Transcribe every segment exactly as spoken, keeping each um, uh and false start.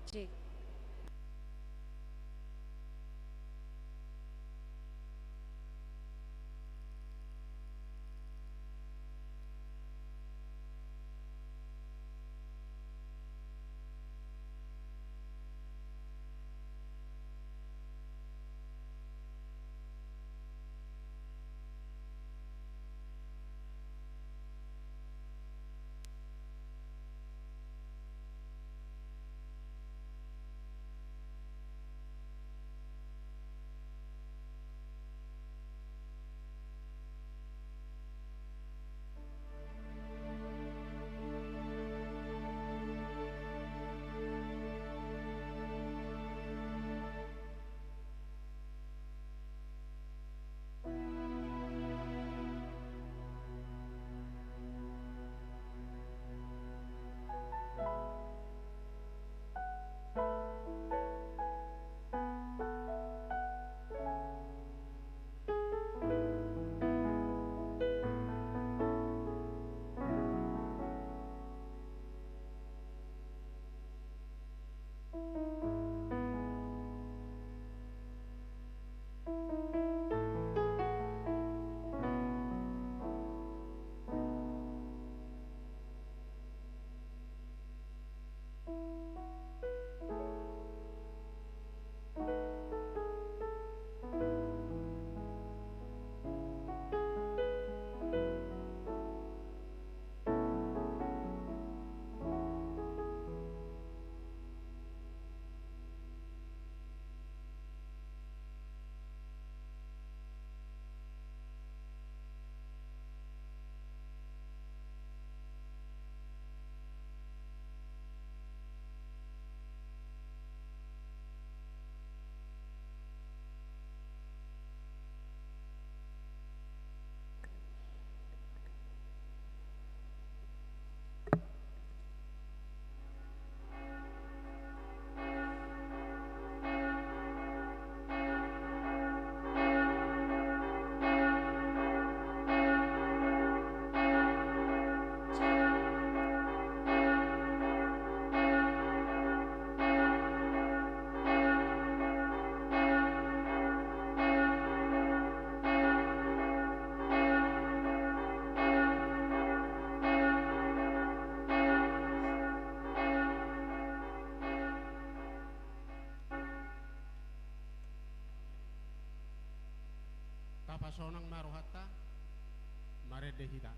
Cek. Tapasonang ma rohanta, marende hita.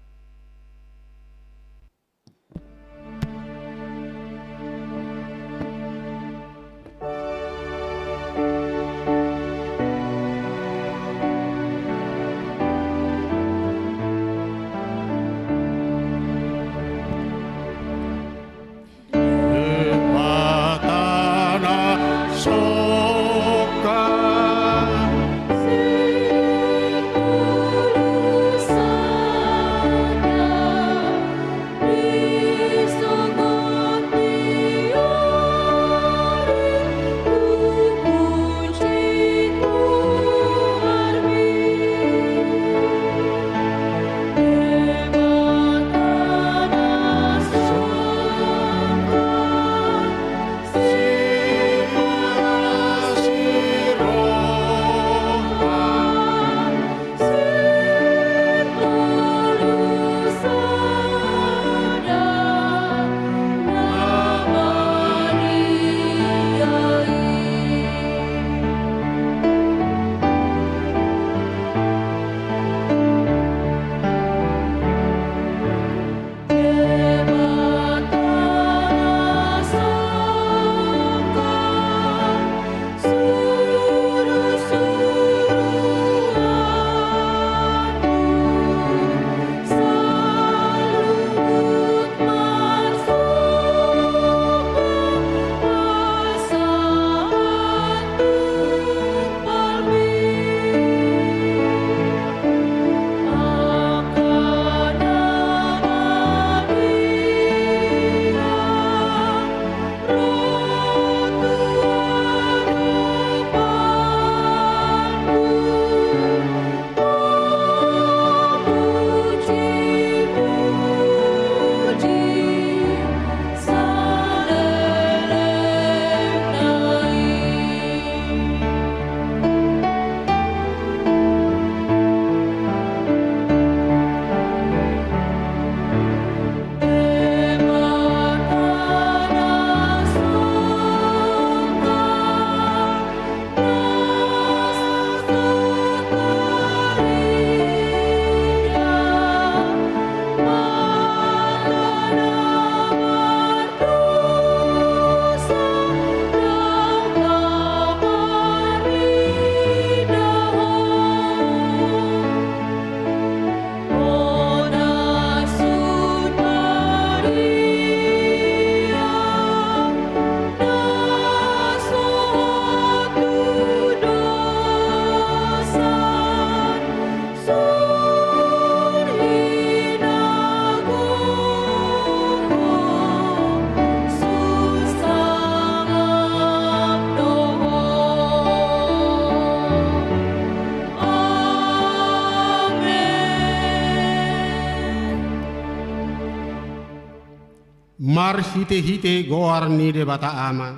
Marhitehite goar ni Debata Ama,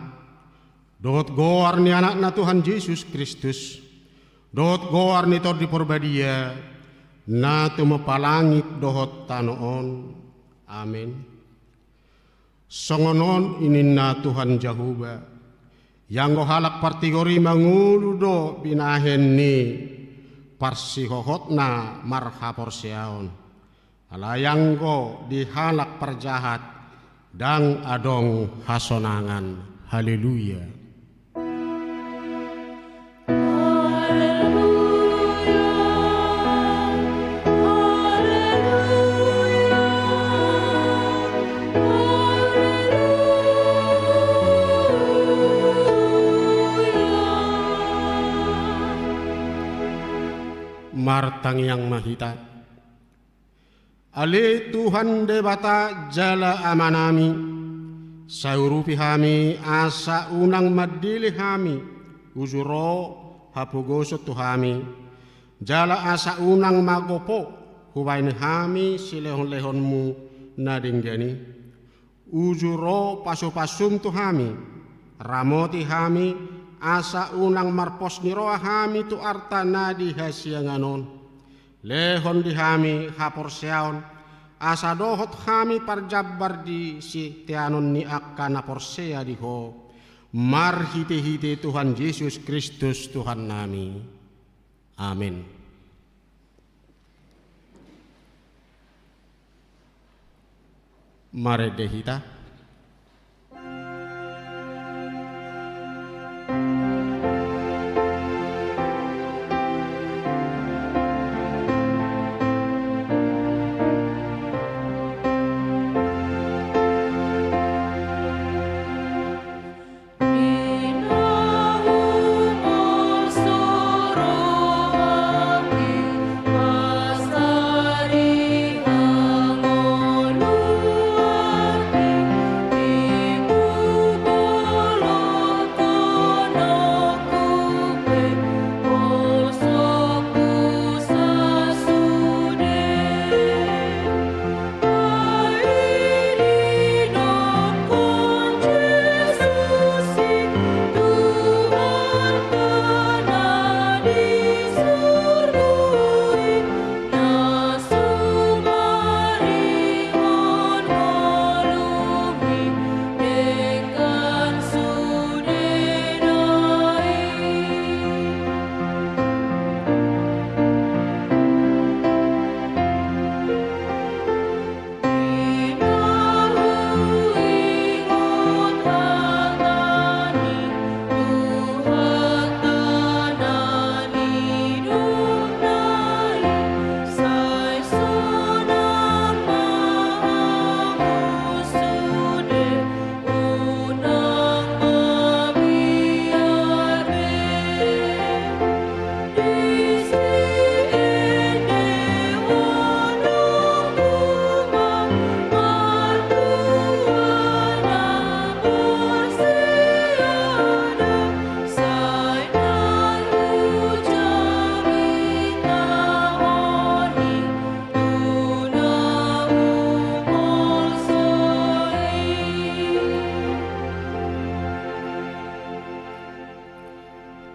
dohot goar ni Anakna Tuhan Jesus Kristus, dohot goar ni Tondi Porbadia, na tumompa langit dohot tano on. Amen. Songon on ninna Tuhan Jahowa: Ianggo halak partigor i mangolu do binahen ni parsihohotna marhaporseaon. Alai anggo di halak parjahat ndang adong hasonangan. Haleluya. Haleluya, haleluya, haleluya. Martangiang ma hita. Ale Tuhan Debata jala Amanami, sai urupi hami asa unang mandele hami uju ro hapogoson tu hami, jala asa unang magopo hubaen hami silehonlehonmu na denggan i. Uju ro pasupasu tu hami, ramoti hami, asa unang marpos ni roha hami tu arta na di hasiangan on. Lehon di hami haporseaon, asa dohot hami parjambar di siteanon ni angka na porsea di Ho, marhitehite Tuhan Jesus Kristus Tuhannami. Amen. Marende hita.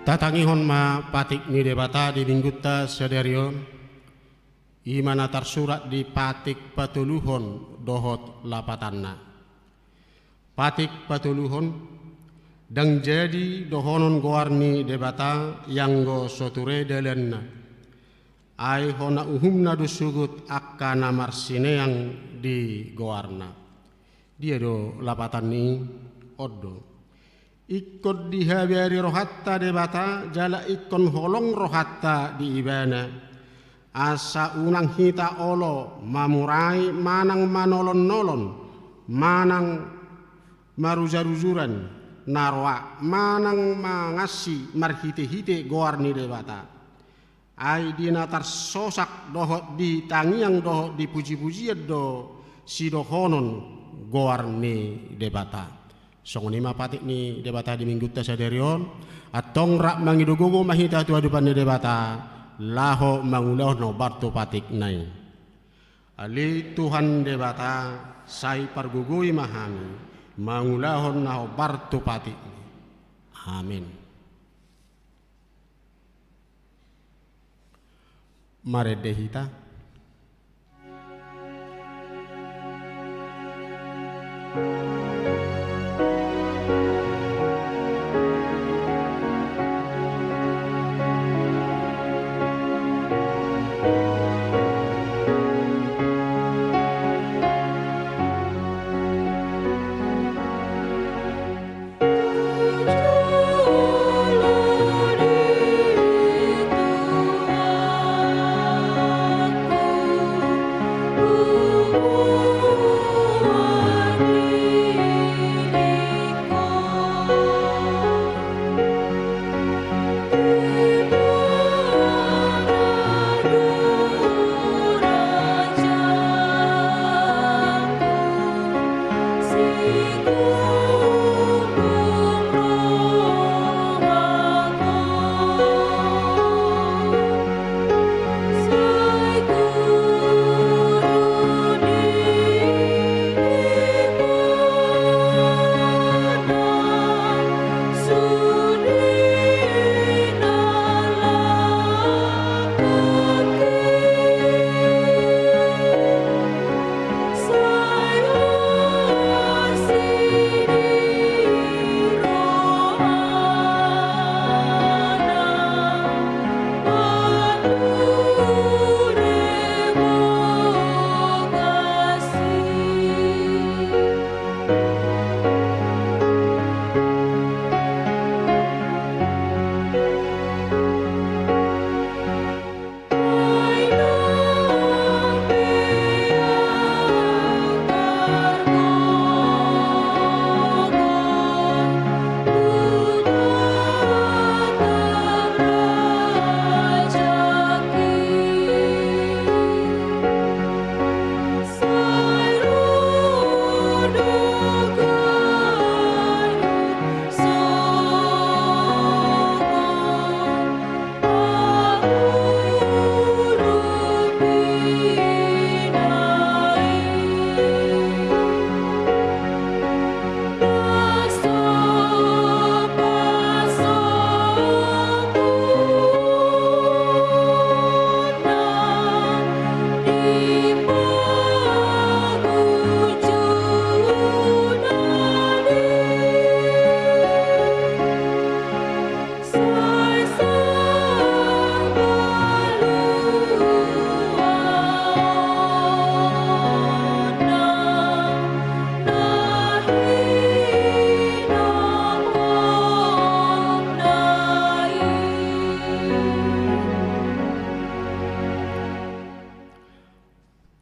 Tatangihon ma patik ni Debata di minggunta sadari on, i ma na tarsurat di patik patoluhon dohot lapatanna. Patik patoluhon, ndang jadi dohonon goar ni Debata ianggo so ture dalanna. Ai hona uhumna do sogot angka na marsineang di goarna. Dia do lapatan ni i? On do. Ingkon dihabari rohanta Debata, jala ingkon holong rohanta di Ibana. Asa unang hita olo mamurai manang manolon-nolon, manang marujar-ujuran na roa, manang mangansi marhite-hite goar ni Debata. Ai di na tarsosak dohot di tangiang dohot di puji-pujian do sidohonon goar ni Debata. Songon i ma patik ni Debata di minggunta sadari on, antong rap mangido gogo ma hita tu adopan ni Debata, laho mangulahon na hombar tu patikna i. Ale Tuhan Debata, Sai pargogoi ma hami mangulahon na hombar tu patikMi. Amen. Marende hita.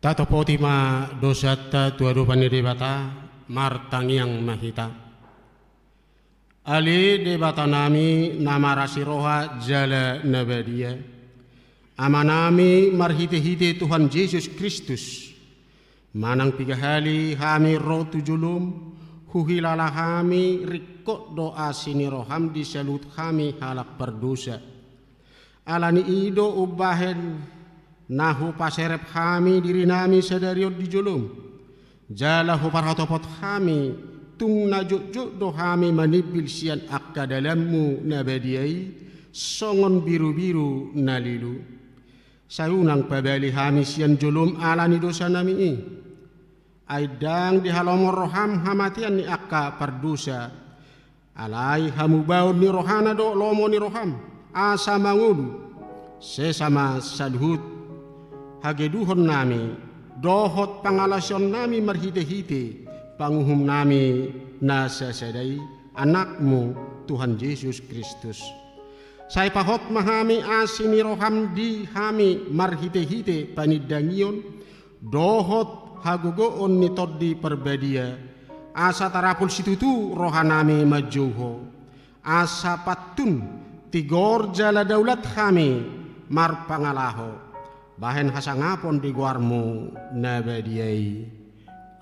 Tatopoti ma dosanta tu adopan ni Debata, martangiang ma hita. Ale Debatanami na marasi roha jala na badia, Amanami marhitehite Tuhan Jesus Kristus, manang piga hali hami ro tu jolom, huhilala hami ringkot do asi ni roham di saluhut hami halak pardosa. Ala ni i do umbahen na hupaserep hami dirinami sadari on di jolom, jala huparhatopot hami, tung na jotjot do hami manimbil sian angka dalanmu na badia i, songon birubiru na lilu. Sai unang pabali hami sian jolom ala ni dosanami i. Ai ndang dihalomohon roham hamatean ni angka pardosa. Alai hamubaon ni rohana do lomo ni roham, asa mangolu. Sesa ma saluhut hageduhonnami, dohot pangalaosionnami marhitehite panguhumnami na sasada i, Anakmu, Tuhan Jesus Kristus. Sai pahot ma hami asi ni roham di hami marhitehite panindangion, dohot hagogoon ni Tondi Parbadia, asa tarapul situtu rohanami manjou Ho, asa pantun tigor jala daulat hami marpangalaho, bahen hasangapon di goarmu na badia i.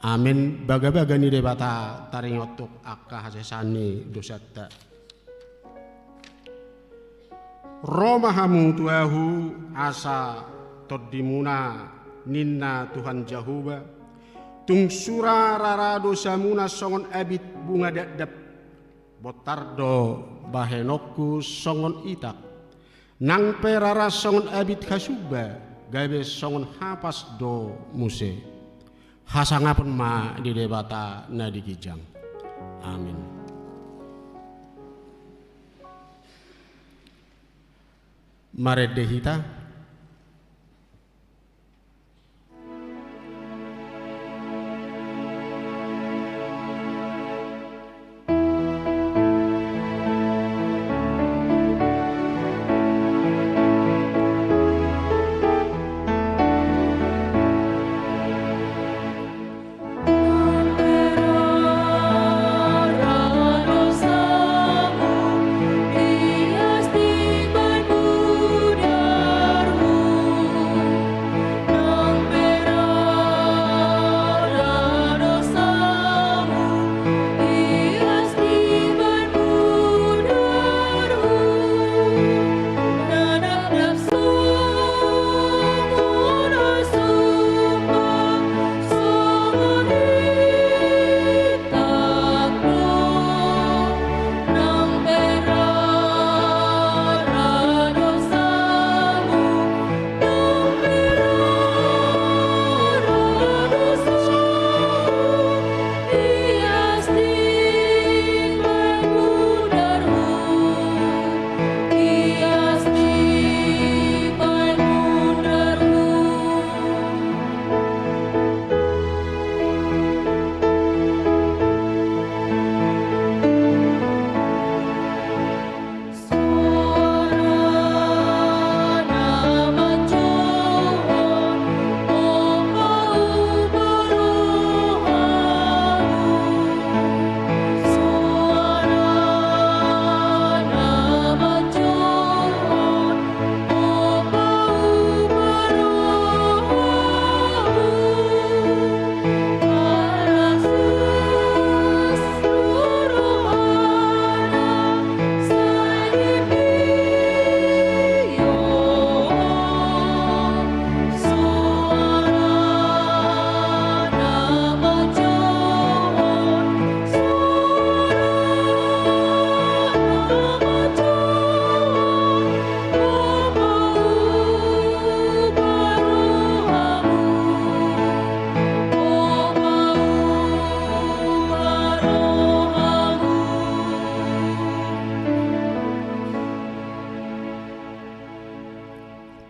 Amen. Bagabaga ni Debata taringot tu angka hasesaan ni dosanta. Ro ma hamu tu Ahu asa tondimuna, ninna Tuhan Jahowa, Tung sura rara dosamuna songon abit bunga dakdak, bontar do bahenonku songon itak. Nang pe rara songon abit hasumba, gabe songon hapas do muse. Hasangapon ma di Debata na di ginjang. Amin. Marende hita.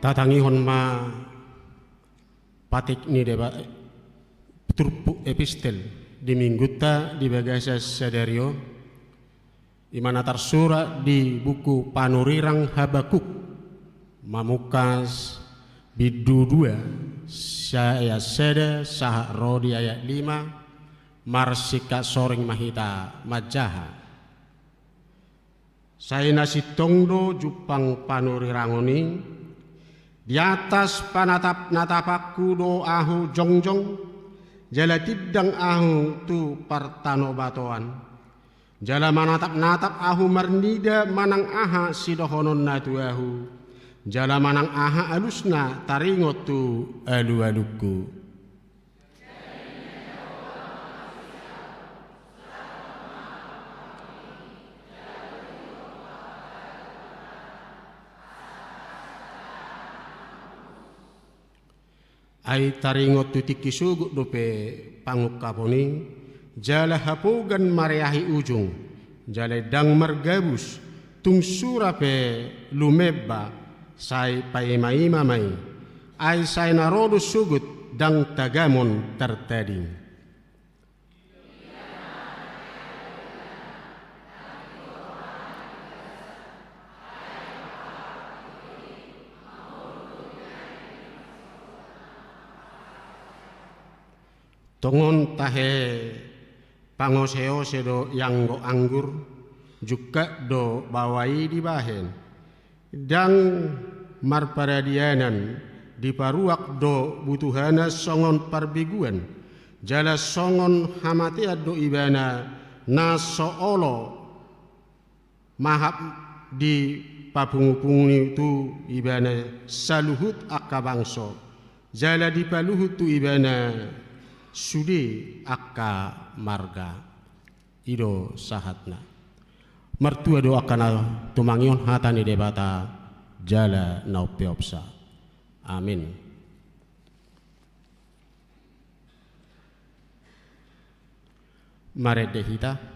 Tatangihon ma patik ni Deba-, turpuk epistel di minggunta di bagasan sadari on, i ma na tarsurat di buku panurirang Habakuk, mamungka bindu dua, sa-, ayat sada sahat ro di ayat lima, marsingkat soring ma hita manjaha. Sai na sintong do jumpang panurirangon i, di atas panatap-natapangku do ahu jongjong, jala tindang ahu tu partanobatoan. Jala manatap-natap ahu marnida manang aha sidohononna tu ahu, jala manang aha alusna taringot tu alualungku. Ai taringot tu tingki sogot dope pangungkapon i, jala hapogan mareahi ujung, jala ndang margabus, tung sura pe lumemba, sai paima-ima ma i, ai sai na ro do sogot ndang tagamon tartading. Tongon tahe pangose-ose do ianggo anggur, jungkat do baoa i dibahen. Ndang marparadianan, diparuak do butuhana songon parbiguan, jala songon hamatean do ibana na so olo mahap dipapungu-pungu tu ibana saluhut angka bangso, jala dipaluhut tu ibana sude angka marga. I do sahatna. Martua do angka na tumangihon hata ni Debata jala na umpeopsa. Amin. Marende hita.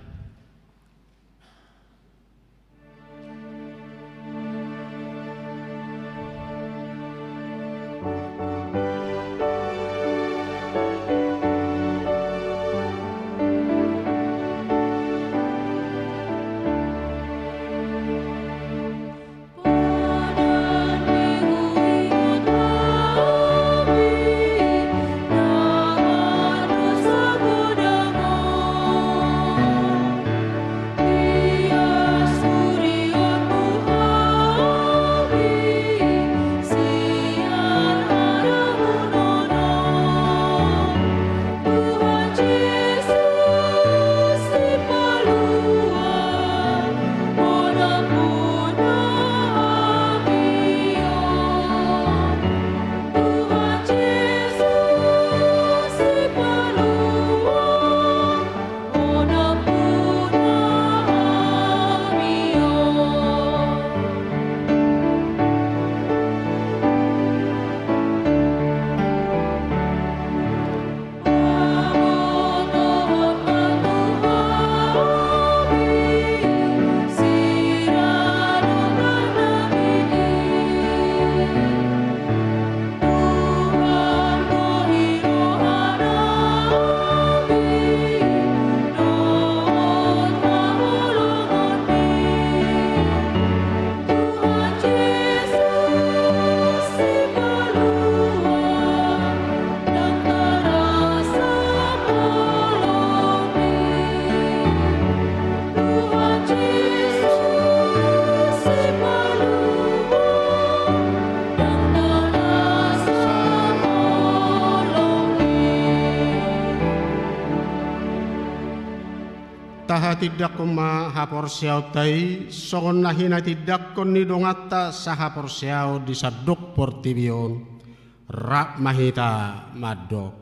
Tahatindangkon ma haporseaonta i songon na hinatindangkon ni donganta sahaporseaon di sandok portibi on. Rap ma hita mandok.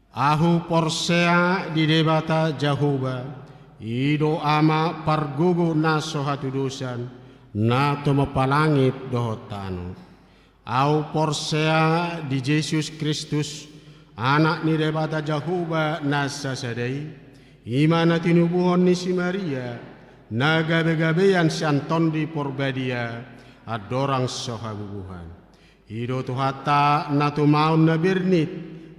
Ahu porsea di Debata Jahowa, i do Ama pargogo na so hatudosan, na tumompa langit dohot tano. Ahu porsea di Jesus Kristus, Anak ni Debata Jahowa na sasada i, i ma na tinubuhon ni si Maria, na gabegabean sian Tondi Porbadia, andorang so habubuhan. I do Tuhanta na tumaon na bernit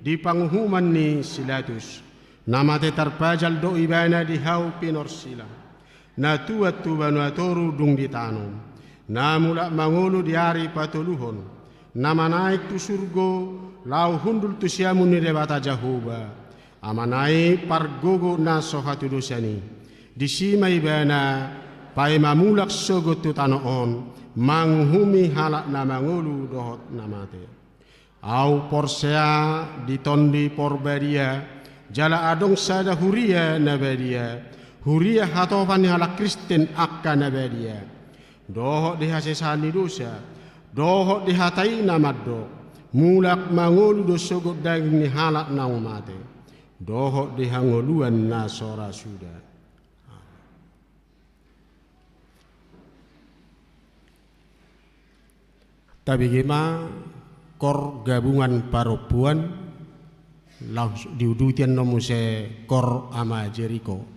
di panguhuman ni si Latus, na mate tarpajal do Ibana di hau pinorsilang, na tuat tu banua toru dung di tano, na mulak mangolu di ari patoluhon, na manaek tu surgo laho hundul tu siamun ni Debata Jahowa, Amana i pargogo na so hatudosan i. Disi ma Ibana paima mulak sogot tu tano on, manguhumi halak na mangolu dohot na mate. Ahu porsea di Tondi Porbadia, jala adong sada huria na badia, huria hatopan ni halak Kristen angka na badia, dohot di hasesaan ni dosa, dohot di hata i na mandok, mulak mangolu do sogot daging ni halak naung mate, dohot di hangoluan na so ra suda. Tabege ma kor gabungan parompuan, laos diuduti annon muse kor Ama Jeriko.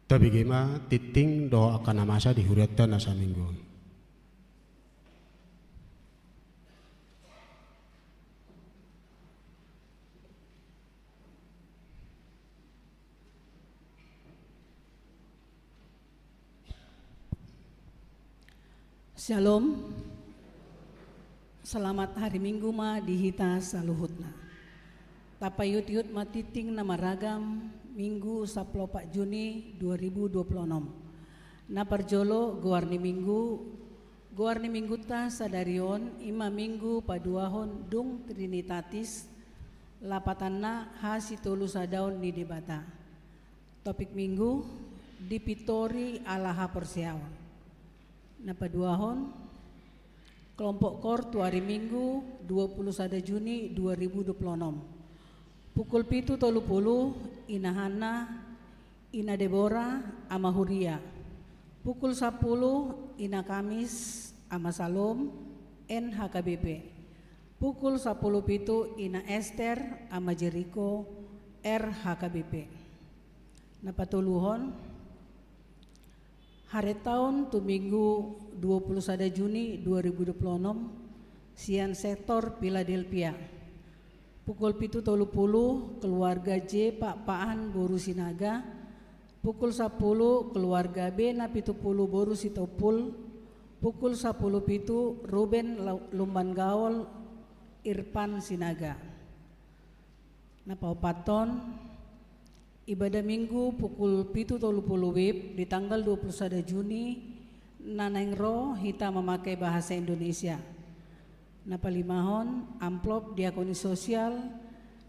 Tabege ma tingting dohot angka na masa di hurianta na saminggu on. Syalom. Selamat hari Minggu ma di hita saluhutna. Tapaihut-ihut ma tingting na maragam, Minggu sampulu opat Juni dua ribu dua puluh enam. Na parjolo, goar ni Minggu. Goar ni Minggunta sadari on i ma Minggu paduahon dung Trinitatis, lapatanna hasitolusadaon ni Debata. Topik Minggu: Dipintori ala haporseaon. Na paduahon, kelompok kor tu ari Minggu dua puluh sada Juni dua ribu dua puluh enam. Pukul pitu tolu puluh, Ina Hanna, Ina Debora, Ama Huria. Pukul sampulu, Ina Kamis, Ama Salom, N H K B P. Pukul sampulu pitu, Ina Ester, Ama Jeriko, R H K B P. Na patoluhon, haretaon tu Minggu dua puluh sada Juni dua ribu dua puluh enam, sian sektor Philadelphia. Pukul pitu tolu puluh, keluarga J Pakpahan boru Sinaga. Pukul sampulu, keluarga B na pitu puluh boru Sitompul. Pukul sampulu pitu, Ruben Lu-, Lumban Gaol, Irpan Sinaga. Na paopathon, ibadah Minggu pukul pitu tolu puluh WIB di tanggal dua puluh sada Juni, na naeng ro hita mamakai bahasa Indonesia. Na palimahon, amplop diakoni sosial.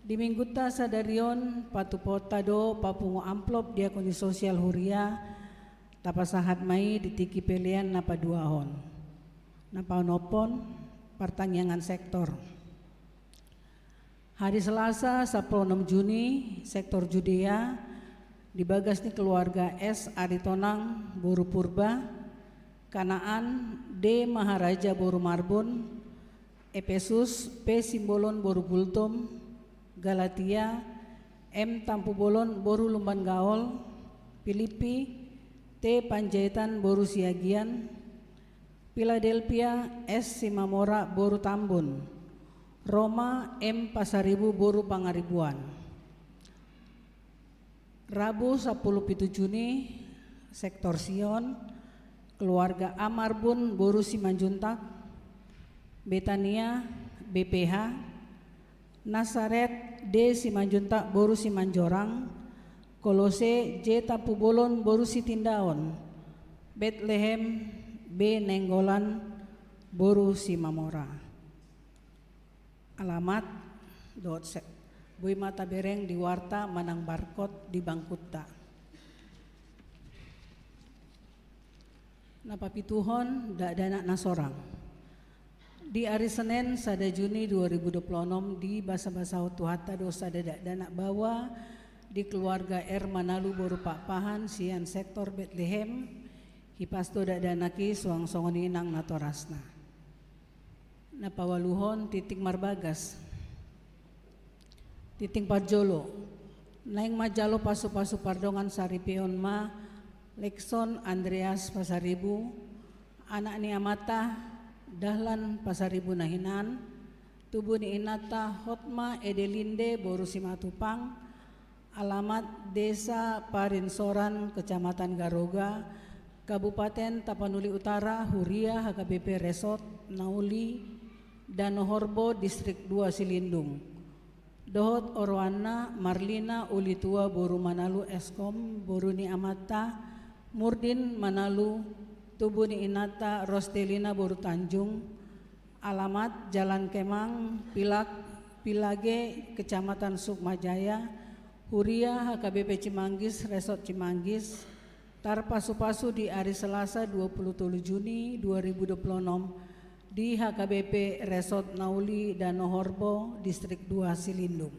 Di Minggunta sadari on, patupaonta do papungu amplop diakoni sosial huria, tapasahat ma i di tingki pelean na paduahon. Na paonomhon, partangiangan sektor. Hari Selasa, sampulu onom Juni, sektor Judea, di bagas ni keluarga S Aritonang boru Purba, Kanaan D Maharaja boru Marbun, Epesus P Simbolon boru Gultom, Galatia M Tampubolon boru Lumban Gaol, Pilippi T Panjaitan boru Siagian, Philadelphia S Simamora boru Tambun, Roma M Pasaribu boru Pangaribuan. Rabu sampulu pitu Juni, sektor Sion, keluarga A Marbun boru Simanjuntak, Betania B P H, Nasaret D Simanjuntak boru Simanjorang, Kolose J Tampubolon boru Sitindaon, Betlehem B Nainggolan boru Simamora. Alamat dohot se-, boi ma tabereng di warta manang barkot di bangkunta. Na papituhon, dakdanak na sorang. Di ari Senen, sada Juni dua ribu dua puluh onom, dibasabasahon Tuhanta do sada dakdanak baoa di keluarga R Manalu boru Pakpahan sian sektor Betlehem. Hipas do dakdanak i suang songon i nang natorasna. Na paualuhon, tingting marbagas. Tingting parjolo. Naeng manjalo pasupasu pardongan saripeon ma Lekson Andreas Pasaribu, anak ni amanta Dahlan Pasaribu na hinan, tubu ni inanta Hotma Edelinde boru Simatupang, alamat Desa Parinsoran, Kecamatan Garoga, Kabupaten Tapanuli Utara, Huria H K B P Resort na uli Dano Horbo, Distrik dua Silindung. Dohot oroanna Marlina Ulitua boru Manalu, S Kom, boru ni amanta Murdin Manalu, tubu ni inanta Rostelina boru Tanjung, alamat Jalan Kemang, Pilag-, Pilage, Kecamatan Sukma Jaya, Huria H K B P Cimanggis, Resort Cimanggis, tarpasupasu di ari Selasa dua puluh tolu Juni dua ribu dua puluh onom di H K B P Resort na uli Dano Horbo, Distrik dua Silindung.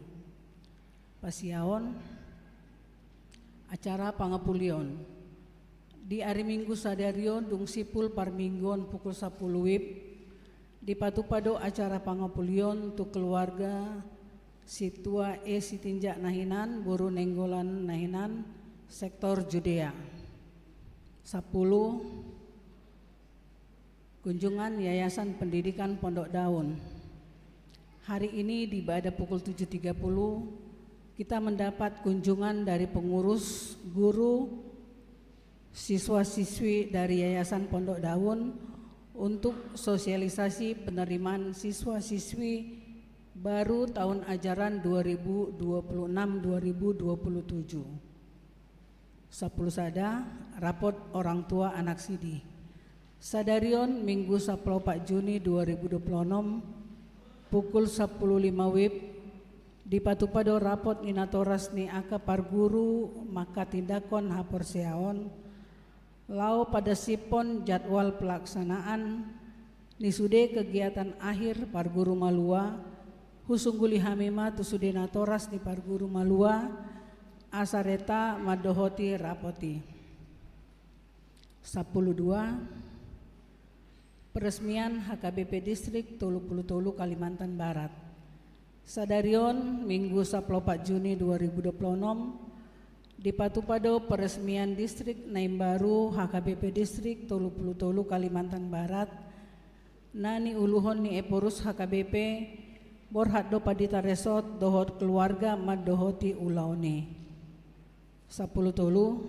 Pasiaon, acara pangapulion. Di ari Minggu sadari on dung simpul parmingguon pukul sampulu WIB, dipatupa do acara pangapulion tu keluarga Sintua E Sitinjak na hinan, boru Nainggolan na hinan, Sektor Judea. Sapuluh, kunjungan Yayasan Pendidikan Pondok Daun. Hari ini di pada pukul tujuh tiga puluh, kita mendapat kunjungan dari pengurus, guru, siswa-siswi dari Yayasan Pondok Daun untuk sosialisasi penerimaan siswa-siswi baru tahun ajaran dua ribu dua puluh enam dua ribu dua puluh tujuh. Sapuluh sada, rapot orang tua anak sidi. Sadari on, Minggu sapuluh opat Juni dua ribu dua puluh enam, pukul sapuluh lima wib, dipatupa do rapot ni natoras ni angka parguru manghatindanghon haporseaon, laho padasiphon jadwal pelaksanaan ni sude kegiatan akhir parguru malua. Husungguli hami ma tu sude natoras ni parguru malua, asa reta mandohoti rapot i. Sapuluh dua, peresmian H K B P Distrik tolu puluh tolu Kalimantan Barat. Sadari on, Minggu sapuluh opat Juni dua ribu dua puluh enam, dipatupa do peresmian distrik na imbaru H K B P Distrik tolu puluh tolu Kalimantan Barat, na niuluhon ni Ephorus H K B P, borhat do Pandita Resort dohot keluarga mandohoti ulaon i. Sapuluh tolu,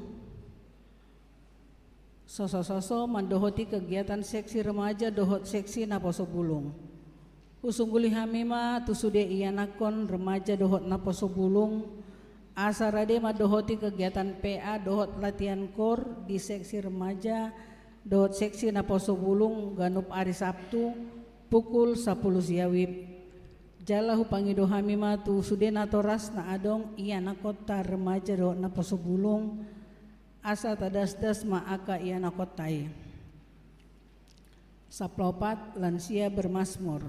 sosososo mandohoti kegiatan seksi remaja dohot seksi naposo bulung. Husungguli hami ma tu sude ianakhon remaja dohot naposo bulung, asa rade mandohoti kegiatan P A dohot latihan kor di seksi remaja dohot seksi naposo bulung ganup ari Sabtu pukul sapuluh sia wib. Jala hupangido hami ma tu sude natoras na adong ianakhonta remaja dohot naposo bulung, asa tadasdas ma angka ianakhonta i. Sapuluh opat, lansia bermazmur.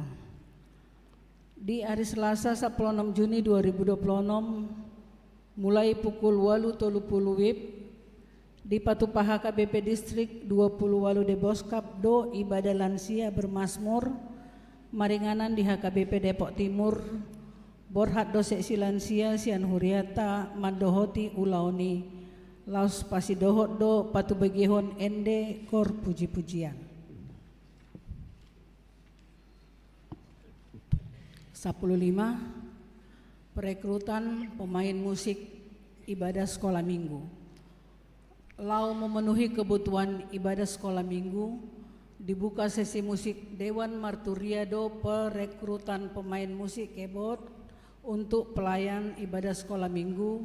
Di ari Selasa sapuluh enam Juni dua ribu dua puluh enam, mulai pukul ualu tolu puluh wib, dipatupa H K B P Distrik dua puluh ualu Deboskap do ibadah lansia bermazmur maringanan di H K B P Depok Timur. Borhat do seksi lansia sian huriata mandohoti ulaon i, laos pasidohot do patubegehon ende kor puji-pujian. Sapuluh lima, perekrutan pemain musik ibadah sekolah minggu. Laho memenuhi kebutuhan ibadah sekolah minggu, dibuka sesi musik Dewan Marturia do perekrutan pemain musik keyboard untuk pelayan ibadah sekolah minggu,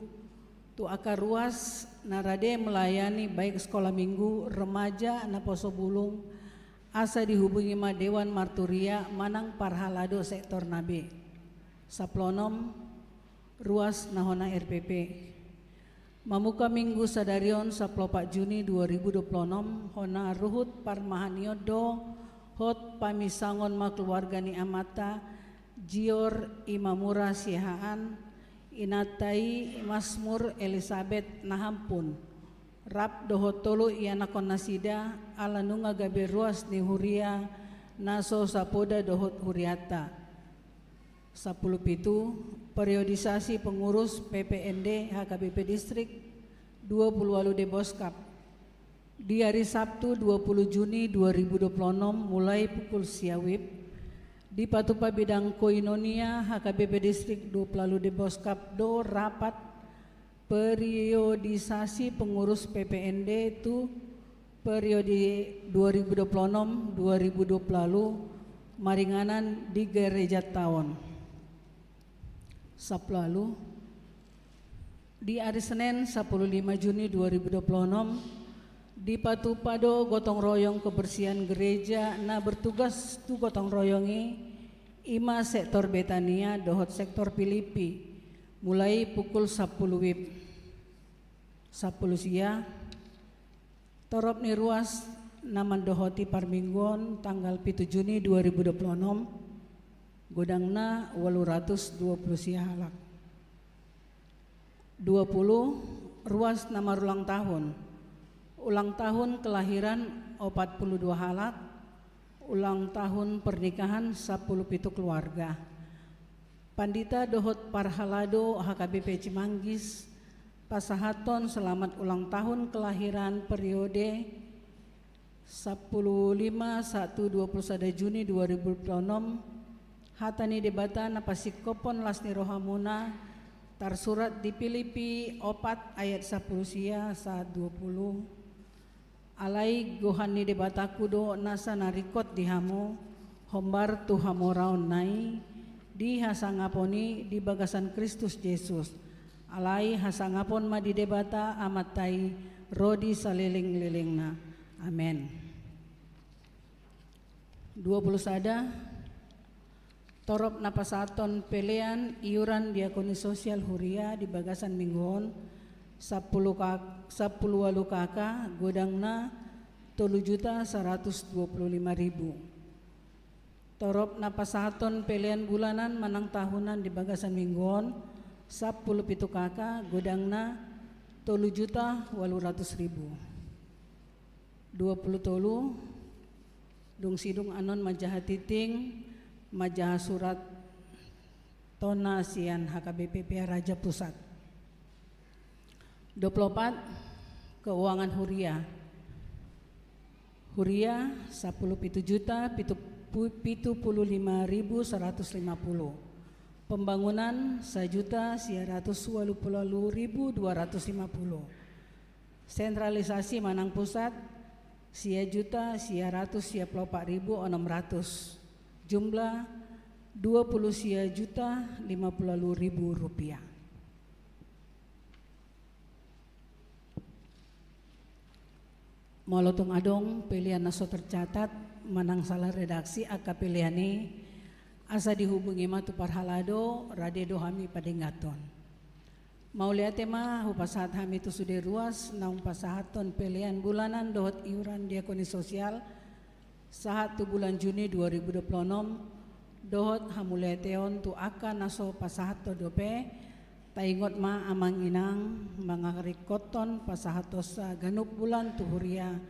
tu angka ruas na rade melayani baik sekolah minggu, remaja, naposo bulung, asa dihubungi ma Dewan Marturia manang parhalado sektor na be. Sapuluh onom, ruas na hona R P P. Mamuka Minggu sadari on sapuluh opat Juni dua ribu dua puluh onom, hona ruhut parmahanion dohot paminsangon ma keluarga ni amanta Jior Imamura Siahaan, inanta i Mazmur Elisabet Nahampun, rap dohot tolu ianakhon nasida, ala nunga gabe ruas ni huria na so sapoda dohot hurianta. Sapuluh pitu, periodisasi pengurus P P N D H K B P Distrik dua puluh ualu Deboskap. Di ari Sabtu dua puluh Juni dua ribu dua puluh onom, mulai pukul sia wib, dipatupa bidang koinonia H K B P Distrik dua puluh ualu Deboskap do rapat periodisasi pengurus P P N D tu periode dua ribu dua puluh onom dua ribu dua puluh ualu maringanan di gereja taon. Sapuluh ualu, di ari Senen sapuluh lima Juni dua ribu dua puluh onom, dipatupa do gotong royong kebersihan gereja na bertugas tu gotong royong i, i ma sektor Betania dohot sektor Pilipi, mulai pukul sapuluh wib. Sapuluh sia, torop ni ruas na mandohoti parmingguon tanggal pitu Juni dua ribu dua puluh onom, godangna ualu ratus dua puluh sia halak. Dua puluh, ruas na marulang tahun. Ulang tahun kelahiran opat puluh dua halak, ulang tahun pernikahan sapuluh pitu keluarga. Pandita dohot parhalado H K B P Cimanggis, Pasahathon selamat ulang tahun kelahiran periode sampulu lima sahat tu dua pulu sada Juni dua ribu dua pulu onom, hata ni Debata na pasingkophon las ni rohamuna, tarsurat di Pilipi opat ayat sampulu sia sahat dua pulu. Alai gohan ni Debatangku do nasa na ringkot di hamu, hombar tu hamoraonna i, di hasangapon i di bagasan Kristus Jesus. Alai hasangapon ma di Debata Amanta i, ro di salelenglelengna. Amen. Dua pulu sada. Torop na pasahathon pelean iuran diakoni sosial huria di bagasan minggu on, sampulu ka-, sampulu ualu K K, godangna tolu juta saratus dua pulu lima ribu. Torop na pasahathon pelean bulanan manang tahunan di bagasan minggu on, sampulu pitu K K, godangna tolu juta ualu ratus ribu. Dua pulu tolu, dung sidung annon manjaha titing, manjaha surat tona sian H K B P Pearaja Pusat. Dua pulu opat, keuangan huria. Huria, sampulu pitu juta pitu pu-, pitu pulu lima ribu saratus lima pulu. Pembangunan, sajuta sia ratus ualu pulu ualu ribu dua ratus lima pulu. Sentralisasi manang pusat, sia juta sia ratus sia pulu opat ribu onom ratus. Jumlah, dua pulu sia juta lima pulu ualu ribu rupiah. Molo tung adong pelean na so tercatat, manang salah redaksi angka pelean i, asa dihubungi ma tu parhalado, rade do hami padenggathon. Mauliate ma hupasahat hami tu sude ruas naung pasahathon pelean bulanan dohot iuran diakoni sosial sahat tu bulan Juni dua ribu dua pulu onom, dohot hamauliateon tu angka na so pasahathon dope. Taingot ma amang inang, mangaringkothon pasahatonsa ganup bulan tu huria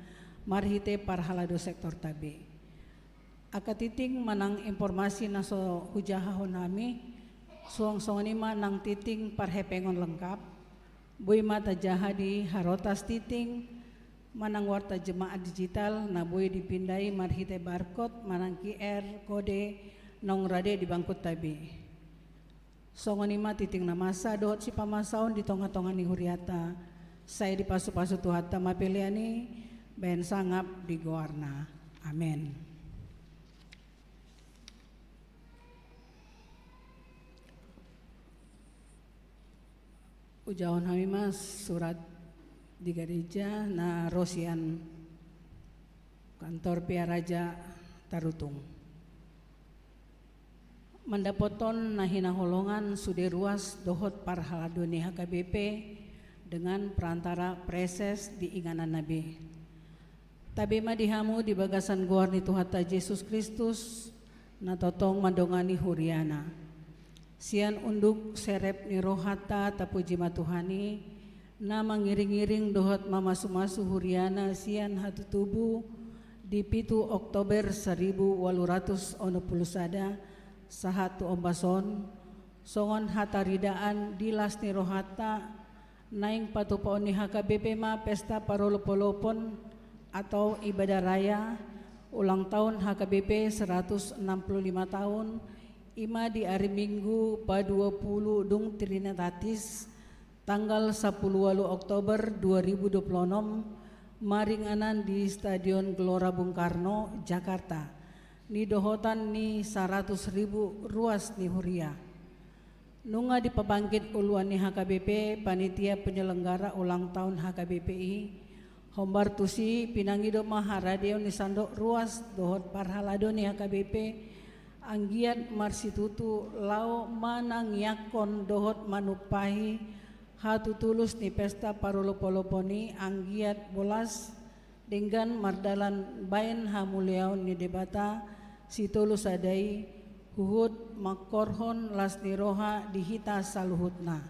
marhite parhalado sektorta be. Angka titing manang informasi na so hujahahon hami, suang songon i ma nang titing parhepengon lengkap, boi ma tajaha di harotas titing manang warta jemaat digital na boi dipindai marhite barcode manang Q R kode naung rade di bangkutta be. Songon i ma titing na masa dohot sipamasaon di tongatonga ni huriata. Sai dipasupasu Tuhanta ma pelean i, bahen sangap di goarna. Amen. Ujahahon hami ma surat di gareja na ro sian kantor Pearaja Tarutung. Mandapothon na hinaholongan sude ruas dohot parhalado ni H K B P dengan perantara praeses di ingananna be. Tabe ma di hamu di bagasan goar ni Tuhanta Jesus Kristus, na tongtong mandongani huriana. Sian unduk serep ni rohanta tapuji ma Tuhan i, na mangiringiring dohot mamasumasu huriana sian hatutubu di pitu Oktober saribu ualu ratus onom pulu sada sahat tu ombas on, songon hataridaan di las ni rohanta, naeng patupaon ni H K B P ma pesta parolopolopon atau ibadah raya ulang tahun H K B P seratus enam puluh lima tahun, i ma di ari Minggu paduapulu dung Trinitatis, tanggal sampulu ualu Oktober dua ribu dua pulu onom, maringanan di Stadion Gelora Bung Karno, Jakarta, nidohotan ni saratus ribu ruas ni huria. Nunga dipabangkit uluan ni H K B P, panitia penyelenggara ulang tahun H K B P i, hombar tusi pinangido ma haradeon ni sandok ruas dohot parhalado ni H K B P, anggiat marsitutu laho manangiangkon dohot manumpahi hatutulus ni pesta parolopolopon i, anggiat bolas denggan mardalan bahen hamuliaon ni Debata Sitolu Sada i, huhut mangkorhon las ni roha di hita saluhutna.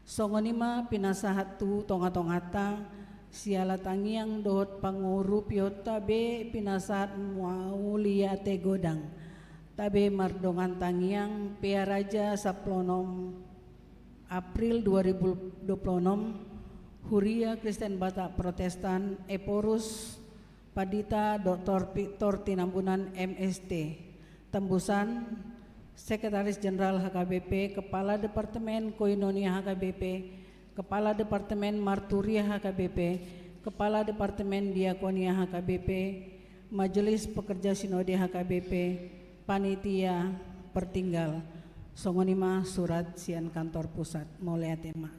Songon i ma pinasahat tu tongatonganta, siala tangiang dohot pangurupionta be pinasahat mauliate godang. Tabe mardongan tangiang, Pearaja sampulu onom April dua ribu dua puluh enam, Huria Kristen Batak Protestan, Ephorus Pandita Doktor Victor Tinambunan, M St. Tembusan, Sekretaris Jenderal H K B P, Kepala Departemen Koinonia H K B P, Kepala Departemen Marturia H K B P, Kepala Departemen Diakonia H K B P, Majelis Pekerja Sinode H K B P, Panitia Pertinggal. Songon i ma surat sian kantor pusat. Mauliate ma.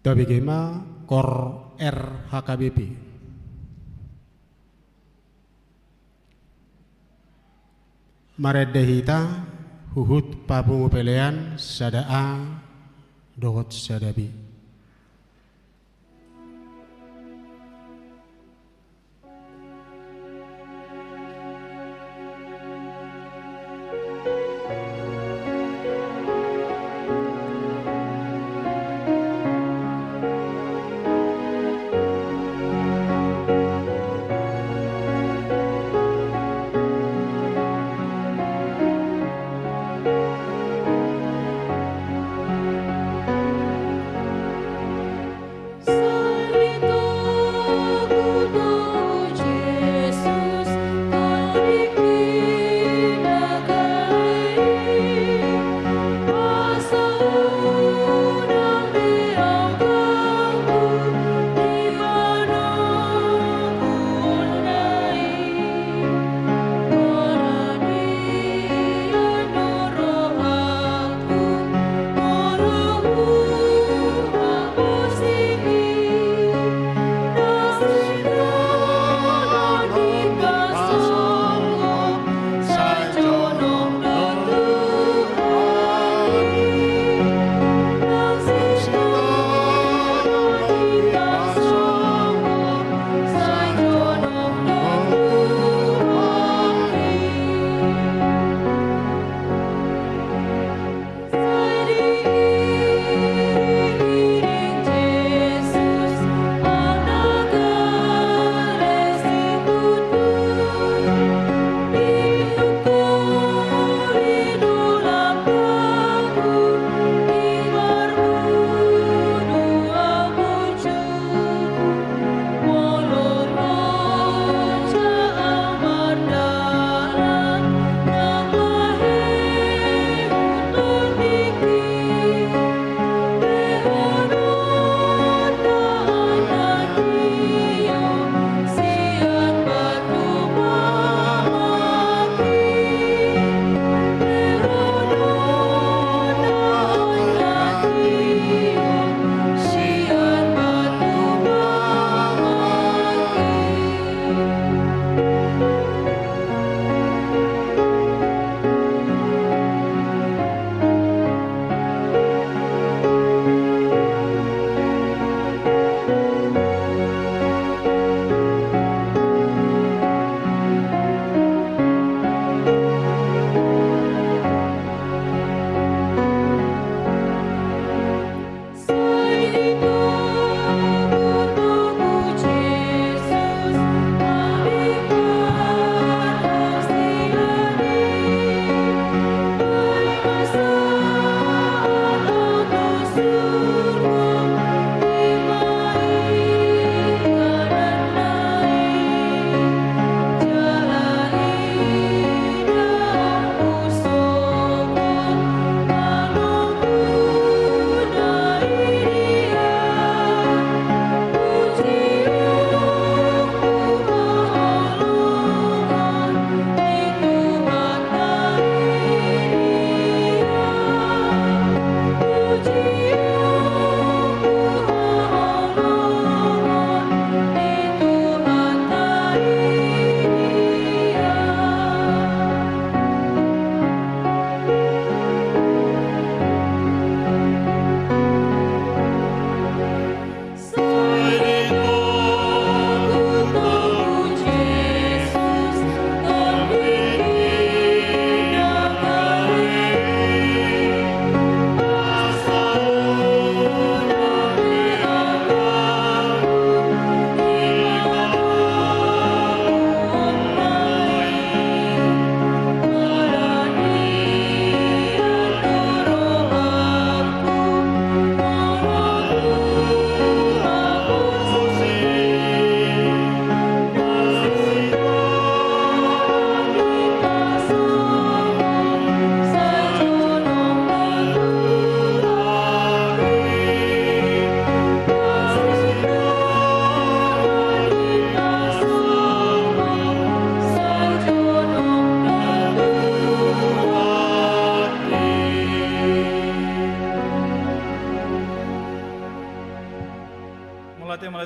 Tabege ma KOR R H K B P. Marende hita huhut papungu pelean sada A dohot sada B.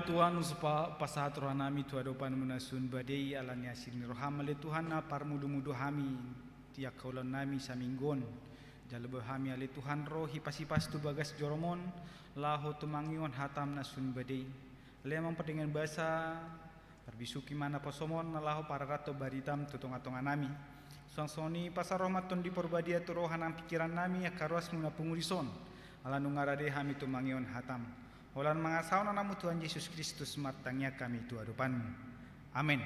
Tuhan, hupasahat rohanami tu adopanmu na sun badei, ala ni asi ni roham ale Tuhan, na parmudu-mudu hami di angka ulaonnami saminggu on. Jalo boha hami ale Tuhan ro hipas-hipas tu bagas jorom on, laho tumangihon hatam na sun badei. Ale Amang pardenggan basa, parbisuhi ma naposom on, na laho pararathon baritam tu tonga-tonganami. Suang songon i pasahat roha ma Tondi Parbadia tu roha nang pingkirannami angka ruasmu na pungu dison, ala nunga rade hami tumangihon hatam. Holan mangasahon anakmu Tuhan Jesus Kristus martangiang hami tu adopanmu. Amen.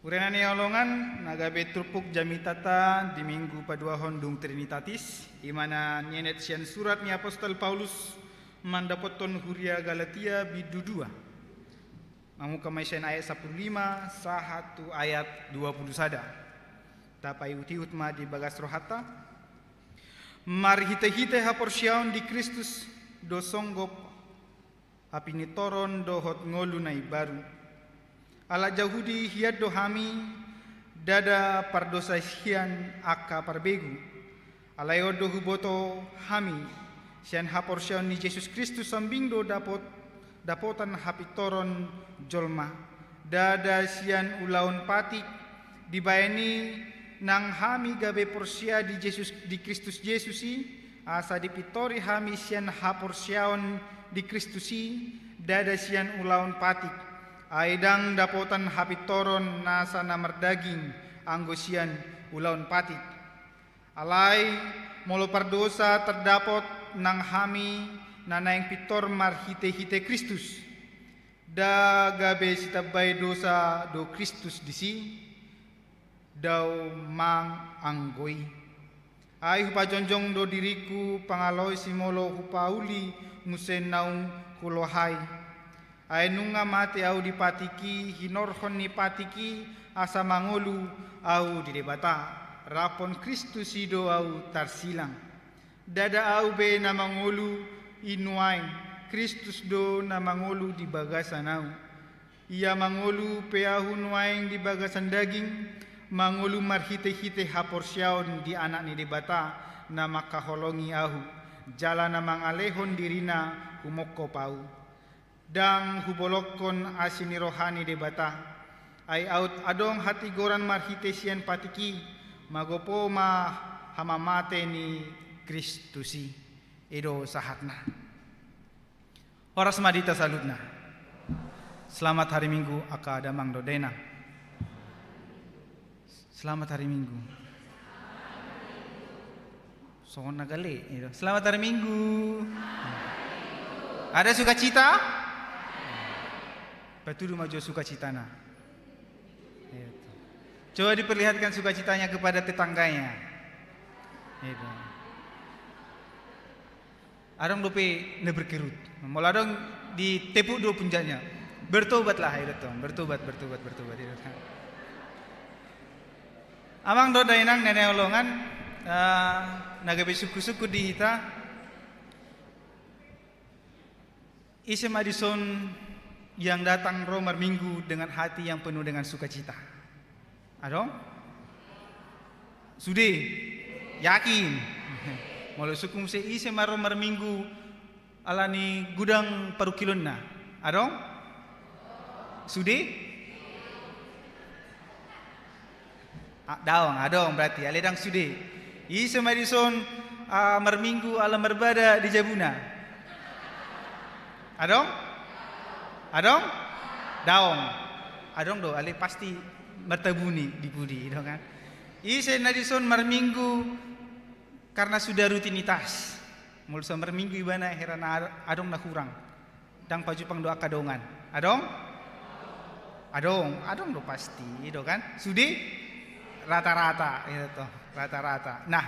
Huria na hinaholongan, na gabe turpuk jamitanta di minggu paduahon dung Trinitatis, i ma na nienet sian surat ni apostel Paulus mandapothon huria Galatia bindu dua. Mamungka ma i sian ayat sampulu lima sahat tu ayat dua pulu sada. Tapaihut-ihut ma di bagas rohanta. Marhite-hite haporseaon di Kristus do songgop hapintoron dohot ngolu na imbaru. Halak Jahudi hian do hami, ndada pardosa sian angka parbegu. Alai on do huboto hami, sian haporseaon ni Jesus Kristus sambing do dapot, dapotan hapintoron jolma. Ndada sian ulaon patik, dibaen i nang hami gabe porsea di Jesus, di Kristus Jesus i, asa dipintori hami sian haporseaon di Kristus i, ndada sian ulaon patik. Ai ndang dapotan hapintoron nasa na mardaging anggo sian ulaon patik. Alai molo pardosa tardapot nang hami na naeng pintor marhite-hite Kristus, nda gabe sitambai dosa do Kristus disi? Dao mang anggo i. Ai hupajongjong do diringku pangalaosi molo hupauli muse naung hulohai. Ai nunga mate ahu di patik i, hinorhon ni patik i asa mangolu ahu di Debata. Raphon Kristus i do ahu tarsilang. Ndada ahu be na mangolu i nuaeng, Kristus do na mangolu di bagasan ahu. Ia mangolu pe ahu nuaeng di bagasan daging, mangolu marhite-hite haporseaon di Anak ni Debata na mangkaholongi ahu, jala na mangalehon dirina humongkop ahu. Ndang hubolongkon asi ni roha ni Debata, ai aut adong hatigoran marhite sian patik i, magopo ma hamamate ni Kristus i. I do sahatna. Horas ma di hita saluhutna. Selamat hari Minggu angka damang dohot dainang. Selamat hari Minggu. Songon na gale, gitu. Selamat hari Minggu. Ada sukacita? Patudu ma jo sukacitana. Gitu. Coba diperlihatkan sukacitanya kepada tetangganya. Gitu. Adong dope na berkerut. Molo adong ditepuk dua punjaknya. Bertobatlah, ayo datang. Bertobat, bertobat, bertobat. Ayo datang. Amang dohot dainang na hinaholongan, eh, na gabe sungkun-sungkun di hita. Ise ma dison yang datang ro marminggu dengan hati yang penuh dengan sukacita? Adong? Sude? Yakin? Molo sungkun muse, ise ma ro marminggu ala ni godang parungkilonna? Adong? Sude? Ah, daong, adong berarti, alai ndang sude. Ise ma dison, ah, marminggu ala marbada di jabuna? Adong? Adong? Daong. Adong do, alai pasti martabuni di pudi, do kan? Ise na dison marminggu karena sudah rutinitas. Molo so marminggu ibana hera na ad-, adong na hurang. Ndang pajumpang do angka dongan. Adong? Adong, adong do pasti, do kan? Sude? Rata-rata, gitu. Rata-rata. Nah,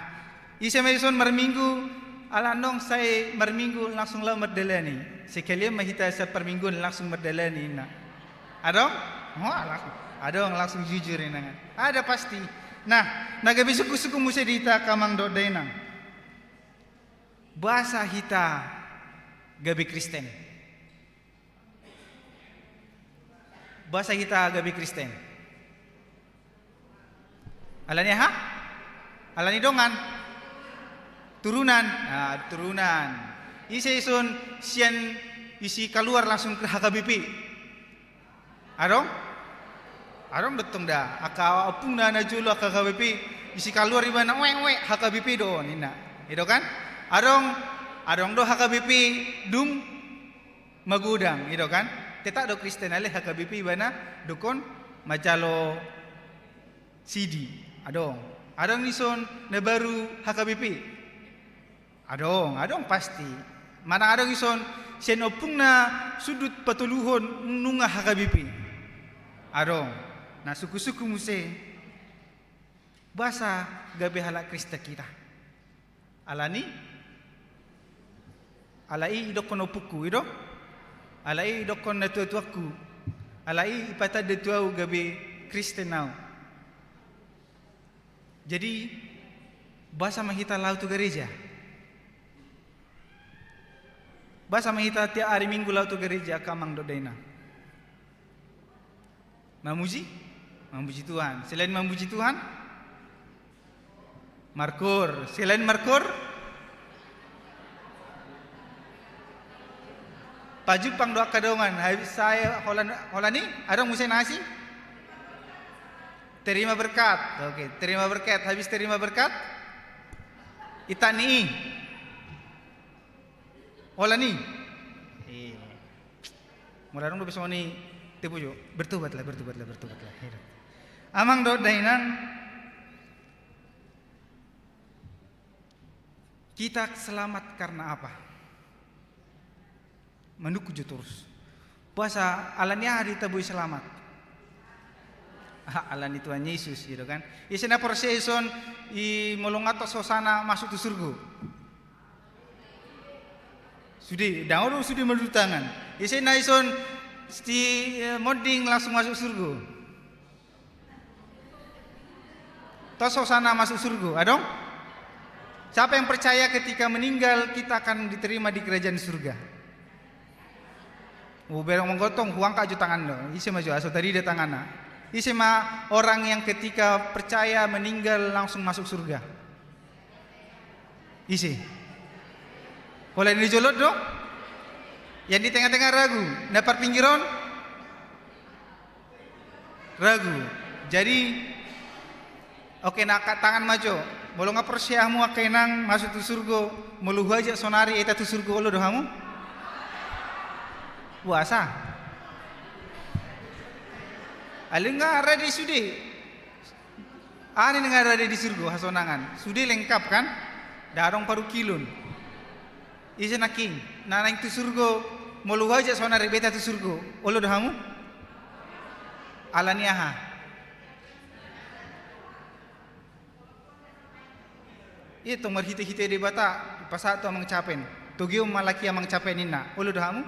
ise ma dison marminggu, ala nunga sai marminggu langsung laho mardalani. Sekalian ma hita saparmingguan langsung mardalani, nah. Adong? Oh, langsung. Adong, langsung jujur, inangan. Ada pasti. Nah, na gabe sungkun-sungkun muse di hita angka amang dohot dainang. Boasa hita gabe Kristen? Boasa hita gabe Kristen? Ala ni aha? Ala ni dongan? Turunan. Ah, turunan. Ise ison sian isi kaluar langsung ke H K B P? Adong? Adong do tong da. Angka ompungna na jolo angka H K B P, isi kaluar ibana, "Wek, wek, H K B P do on," ninna. I do kan? Adong, adong do H K B P dung magodang, i do kan? Tetap do Kristen, alai H K B P ibana dungkon manjalo sidi. Adong. Adong ison na baru H K B P? Adong, adong pasti. Manang adong ison sian ompungna sundut patoluhon nunga H K B P? Adong. Na sungkun-sungkun muse, boasa gabe halak Kristen hita? Alani? Alai idokkon ompungku, i do? Alai idokkon natua-tuangku. Alai ipatanda tu ahu gabe Kristen ahu. Jadi, boasa ma hita laho tu gareja? Boasa ma hita tiap ari Minggu laho tu gareja, angka amang dohot dainang? Mamuji? Mamuji Tuhan. Selain mamuji Tuhan? Markur. Selain markur? Pajumpang do angka dongan. Habis saya holan, holan i, adong muse na asing? Terima berkat. Oke, terima berkat. Habis terima berkat? Ita ni i. Holan i. Iya. Molo adong do be songon i, tipu jo. Bertobatlah, bertobatlah, bertobatlah. Iya. Amang dohot dainang, kita selamat karena apa? Manungkun jo torus. Boasa, alani aha hita boi selamat? Ah, alani Tuhan Yesus, gitu kan. Ise na porsea ison, i molo nga tos hosana masuk tu surgo? Sude, dang olo sude maradu tangan. Ise na ison, sti, eh, monding langsung masuk surgo? Tos hosana masuk surgo, adong? Siapa yang percaya ketika meninggal kita akan diterima di kerajaan surga? Oh, bereng manggotong, huangkat jo tangan do. Ise ma jo, asa tarida tanganna. Ise ma orang yang ketika percaya meninggal langsung masuk surga? Ise? Holan i na di jolo do? Yang di tengah-tengah ragu. Na parpinggiron? Ragu. Jadi, oke, na angkat tangan ma jo. Molo nga porsea hamu angka inang masuk tu surgo, molo huajak sonari hita tu surgo, olo do hamu? Boasa? Alai nga rade sude. Aha ni nga rade di surgo, hasonangan. Sude lengkap kan? Dang adong parungkilon. Ise nangkin, na naeng tu surgo, molo huajak sonari hita tu surgo, olo do hamu? Alani aha? Ia tong marhite-hite Debata, dipasahat tu amang Capen. Togihon ma laki amang Capen ninna, olo do hamu?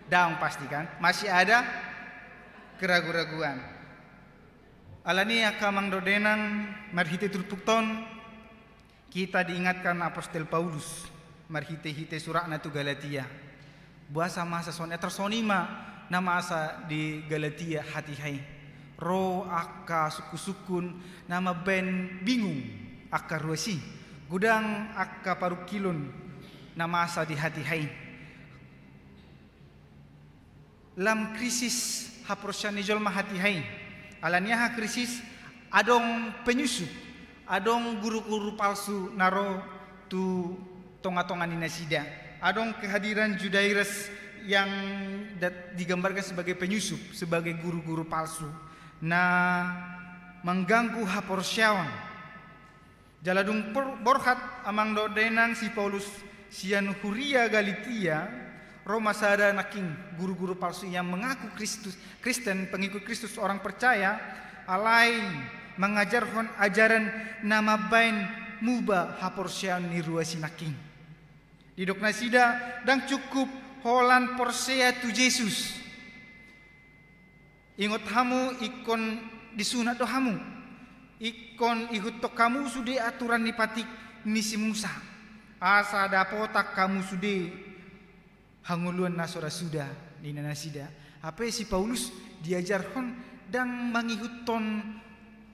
Dang pasti kan? Masih ada keragu-raguan. Alani angka amang dohot dainang, marhite turpukta on, kita diingatkan apostel Paulus marhite-hite suratna tu Galatia. Boasa masa songon i, tarsongon i ma na masa di Galatia hatiha i. Ro angka sungkun-sungkun na mambaen bingung angka ruas i. Godang angka parungkilon na masa di hatiha i. Lam krisis haporseaon ni jolma hatiha i. Alani aha krisis? Adong penyusup, adong guru-guru palsu na ro tu tonga-tonga ni nasida. Adong kehadiran Judairus yang dat-, digambarkan sebagai penyusup, sebagai guru-guru palsu na mangganggu haporseaon. Jala dung por-, borhat amang dohot dainang si Paulus sian huria Galatia, ro ma sada nangkin guru-guru palsu yang mengaku Kristus, Kristen, pengikut Kristus, orang percaya, alai mangajarhon ajaran na mambaen muba haporseaon ni ruas i nangkin. Didok nasida, dang cukup holan porsea tu Jesus. Ingot hamu, ingkon disunat do hamu. Ingkon ihuthon hamu sude aturan ni patik ni si Musa, asa dapotan hamu sude hangoluan na so ra suda, ninna nasida. Hape si Paulus diajarhon dang mangihuthon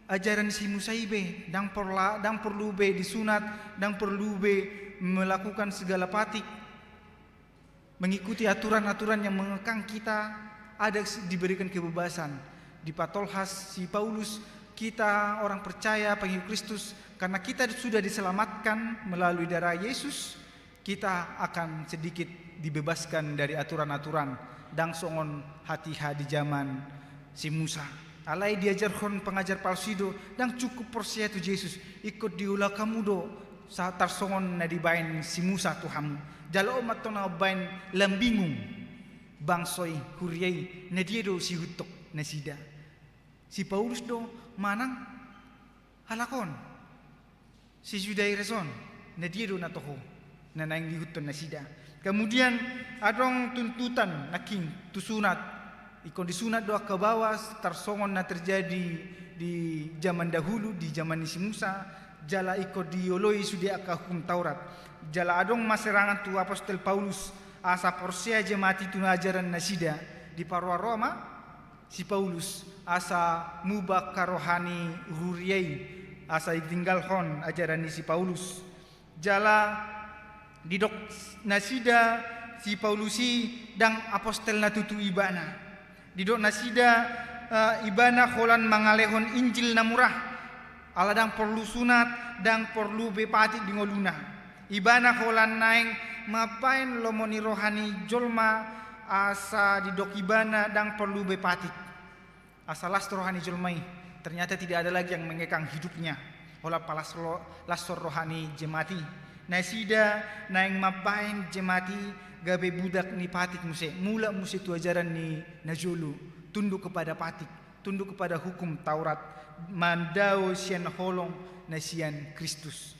ajaran ni si Musa i be, dang porla-, dang porlu be disunat, dang porlu be melakukan segala patik, mengikuti aturan-aturan yang mengekang kita, ada s-, diberikan kebebasan. Dipatolhas si Paulus, kita orang percaya, pengikut Kristus, karena kita sudah diselamatkan melalui darah Yesus, kita akan sedikit dibebaskan dari aturan-aturan. Ndang songon hatiha di zaman si Musa. Alai diajarhon pengajar palsu i do, ndang cukup porsea tu Jesus, ingkon diulahon hamu do sa-, tarsongon na dibaen si Musa tu hamu. Jala on ma antong na mambaen lambingung bangso i, huria i, na dia do siihuthon nasida? Si Paulus do manang halak on, si Judairus on, na dia do na toho na naeng diihuthon nasida? Kemudian adong tuntutan nangkin tu sunat. Ingkon disunat do angka baoa tarsongon na terjadi di zaman dahulu, di zaman ni si Musa, jala ingkon dioloi sude angka hukum Taurat. Jala adong ma serangan tu apostel Paulus, asa porsea jemaat i tu ajaran nasida. Diparoa-roa ma si Paulus asa muba angka roha ni huria i, asa ditinggalhon ajaran ni si Paulus. Jala didok nasida si Paulus i ndang apostel na tutu ibana. Didok nasida, eh, ibana holan mangalehon Injil na murah. Ala ndang porlu sunat, ndang porlu be patik di ngoluna. Ibana holan naeng mambaen lomo ni roha ni jolma, asa didok ibana ndang porlu be patik. Asa las roha ni jolma i. Ternyata tidak ada lagi yang mengekang hidupnya. Holan palas lo-, lashon roha ni jemaat i. Nasida naeng mambaen jemaat i gabe budak ni patik muse. Mulak muse tu ajaran ni najolo. Tunduk kepada patik. Tunduk kepada hukum Taurat. Mandao sian holong na sian Kristus.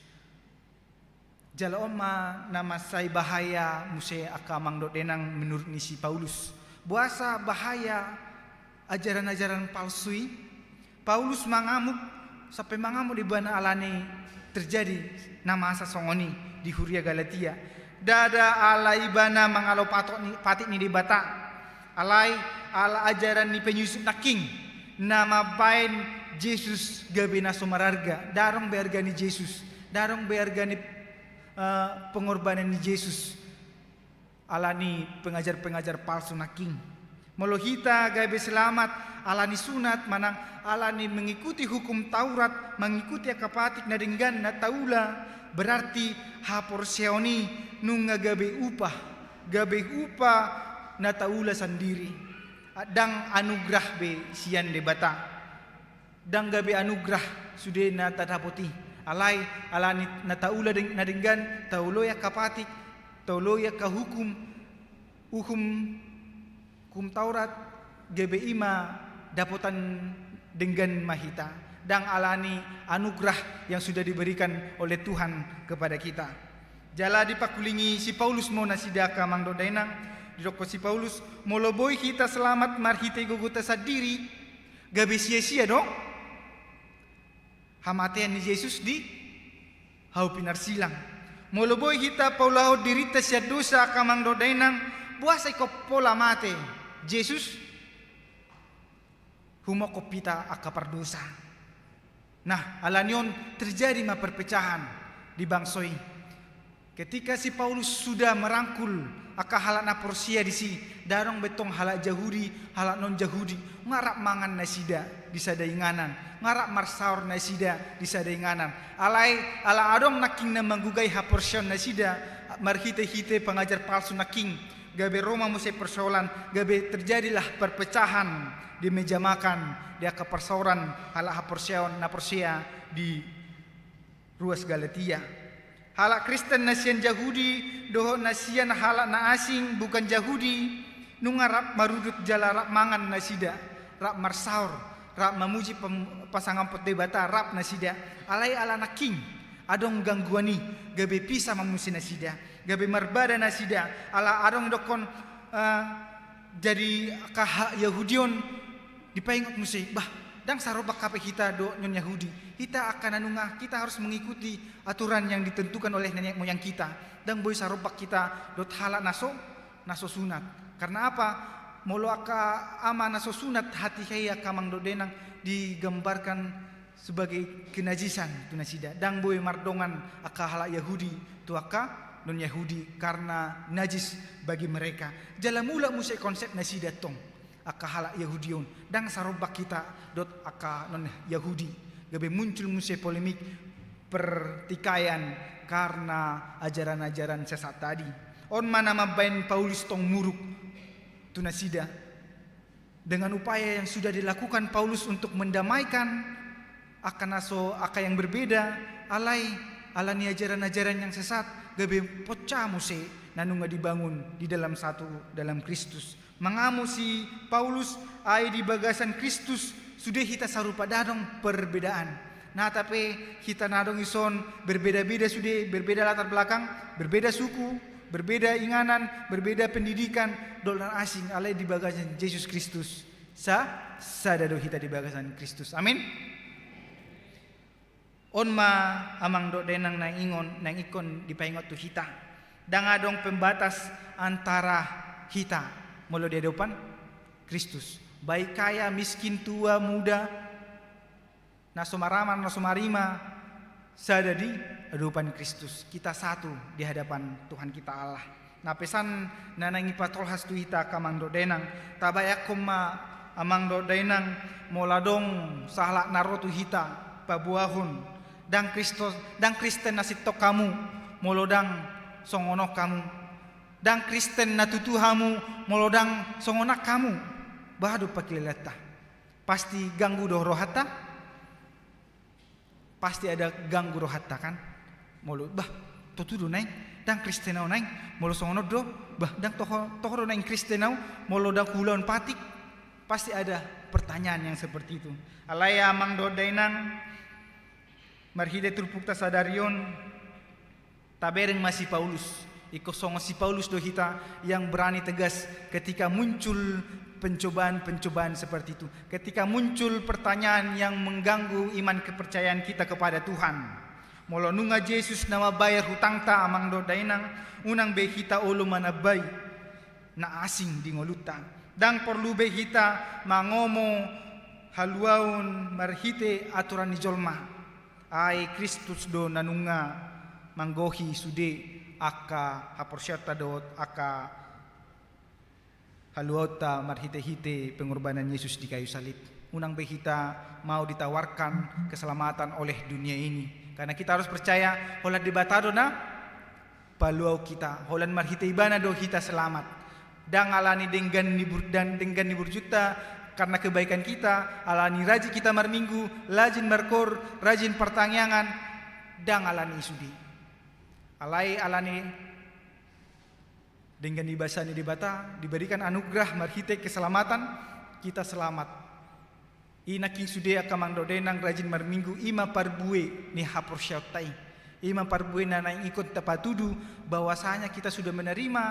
Jala on ma na mansai bahaya muse angka amang dohot dainang menurut ni si Paulus. Boasa bahaya ajaran-ajaran palsu i? Paulus mangamuk, sampe mangamuk do ibana alani terjadi na masa songon i di huria Galatia. Ndada ala ibana mangalo patok ni, patik ni Debata. Alai ala ajaran ni penyusup nangkin na mambaen Jesus gabe na so mararga. Ndang adong be arga ni Jesus. Ndang adong be arga ni, eh, pengorbanan ni Jesus. Alani pengajar-pengajar palsu nangkin. Molo hita gabe selamat alani sunat manang alani mengikuti hukum Taurat, mengikuti angka patik na denggan na taula, berarti haporseaon i nunga gabe upah, gabe upah na taula sandiri. Ndang anugrah be sian Debata. Ndang gabe anugrah sude na tadapot i. Alai alani na taula deng-, na denggan, taoloi angka patik, taoloi angka hukum, uhum, hukum Taurat, gabe i ma dapotan denggan ma hita. Ndang alani anugrah yang sudah diberikan oleh Tuhan kepada kita. Jala dipangkulingi si Paulus ma nasida angka amang dohot dainang, didokkon si Paulus, molo boi hita selamat marhite gogota sandiri, gabe sia-sia do hamatean ni Jesus di hau pinarsilang. Molo boi hita paulahon dirinta sian dosa angka amang dohot dainang, boasa ingkon pola mate Jesus? Humongkop hita angka pardosa. Nah, alani on terjadi ma perpecahan di bangso i. Ketika si Paulus sudah merangkul angka halak na porsea disi, ndang adong be tong halak Jahudi, halak non Jahudi, nga rap mangan nasida di sada inganan, nga rap marsaor nasida di sada inganan. Alai, ala adong nangkin na manggugai haporseaon nasida, marhite-hite pengajar palsu nangkin, gabe ro ma muse persoalan, gabe terjadilah perpecahan di meja makan, di angka parsaoran halak haporseaon na porsea di ruas Galatia. Halak Kristen na sian Jahudi dohot na sian halak na asing, bukan Jahudi, nunga rap marudut jala rap mangan nasida, rap marsaor, rap mamuji pem-, pasangaphon Debata, rap nasida. Alai ala nangkin adong gangguan i, gabe pisah ma muse nasida, gabe marbada nasida, ala adong didokkon, eh, jadi angka ha-, Jahudi on dipaingot muse, bah, ndang sarombak hape hita dohot nion Jahudi. Hita angka na nunga, kita harus mengikuti aturan yang ditentukan oleh nenek moyang kita. Ndang boi sarombak hita dohot halak na so, na so sunat. Karena apa? Molo angka ama na so sunat hatiha i angka amang dohot dainang digambarkan sebagai kenajisan tu nasida. Ndang boi mardongan angka halak Yahudi tu angka non-Yahudi karena najis bagi mereka. Jala mulak muse konsep nasida tong angka halak Yahudi on. Ndang sarombak hita dohot angka non-Yahudi. Gabe muncul muse polemik pertikaian karena ajaran-ajaran sesat tadi. On ma na mambaen Paulus tong muruk tu nasida. Dengan upaya yang sudah dilakukan Paulus untuk mendamaikan angka na so, angka yang berbeda, alai ala ni ajaran-ajaran yang sesat, gabe poncah muse na nunga dibangun di dalam satu dalam Kristus. Mangamuk si Paulus, ai di bagasan Kristus sude hita sarupa, ndang adong perbedaan. Nata pe hita na adong dison berbeda-beda sude, berbeda latar belakang, berbeda suku, berbeda inganan, berbeda pendidikan, dohot na asing, alai di bagasan Jesus Kristus. Sa, sada do hita di bagasan Kristus. Amin. On ma amang dohot dainang naeng ingon, naeng ingkon dipaingot tu hita. Ndang adong pembatas antara hita molo di adopan Kristus. Baik kaya, miskin, tua, muda, na so marama, na so marima, sada di adopan Kristus. Kita satu di hadapan Tuhan kita Allah. Na pesan na naeng ipatolhas tu hita angka amang dohot dainang, tabayangkon ma amang dohot dainang, molo adong sahalak na ro tu hita paboahon, ndang Kristus, ndang Kristen na sintong hamu molo ndang songon on hamu. Ndang Kristen na tutu hamu molo ndang songon on hamu. Boha do pangkilalaanta? Pasti ganggu do rohanta. Pasti ada ganggu rohanta kan? Molo, bah, tontu do naeng, ndang Kristen au naeng, molo songon on do, bah, ndang toho, toho do naeng Kristen au, molo ndang huulaon patik. Pasti ada pertanyaan yang seperti itu. Alai amang dohot dainang, marhite turpukta sadari on, tabereng ma si Paulus. Ingkon songon si Paulus do hita yang berani tegas ketika muncul pencobaan-pencobaan seperti itu. Ketika muncul pertanyaan yang mengganggu iman kepercayaan kita kepada Tuhan. Molo nunga Jesus na mambayar hutangta amang dohot dainang, unang be hita olo manambai na asing di ngolunta. Ndang porlu be hita mangomo haluaon marhite aturan ni jolma. Ai Kristus do na nunga manggohi sude angka haporseaonta dohot angka haluaonta marhite-hite pengorbanan Yesus di kayu salib. Unang be hita mau ditawarkan keselamatan oleh dunia ini. Karena kita harus percaya, holan Debata do na paluahon hita, holan marhite Ibana do hita selamat. Ndang ala ni denggan ni bur-, dan denggan ni burjunta karena kebaikan kita, ala ni rajin hita marminggu, rajin markoor, rajin partangiangan, ndang ala ni i sude. Alai ala ni denggan ni basa ni Debata, diberikan anugerah marhite keselamatan, kita selamat. I nangkin sude angka amang dohot dainang rajin marminggu, i ma parbue ni haporseaonta i. I ma parbue na naeng ingkon tapatudu bahwasanya kita sudah menerima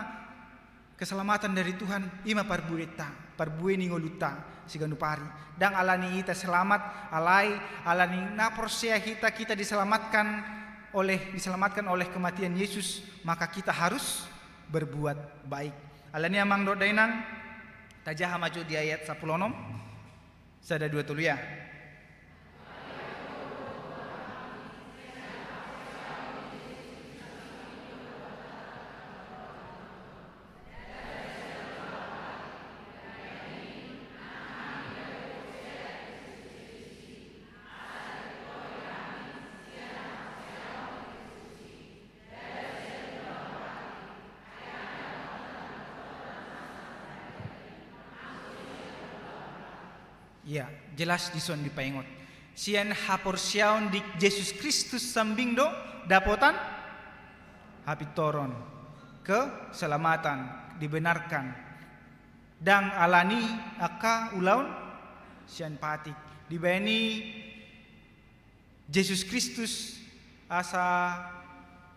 keselamatan dari Tuhan, i ma parbuenta, parbue ni ngolunta siganup ari. Ndang ala ni i hita selamat, alai ala ni na porsea hita, kita diselamatkan oleh, diselamatkan oleh kematian Yesus, maka kita harus berbuat baik. Ala ni i amang dohot dainang, tajaha ma jo di ayat sampulu onom. Sada, dua, tolu, ya. Ia, jelas dison dipaingot. Sian haporseaon di Jesus Kristus sambing do dapotan hapintoron, keselamatan, dibenarkan. Ndang ala ni angka ulaon sian patik. Dibaen i Jesus Kristus, asa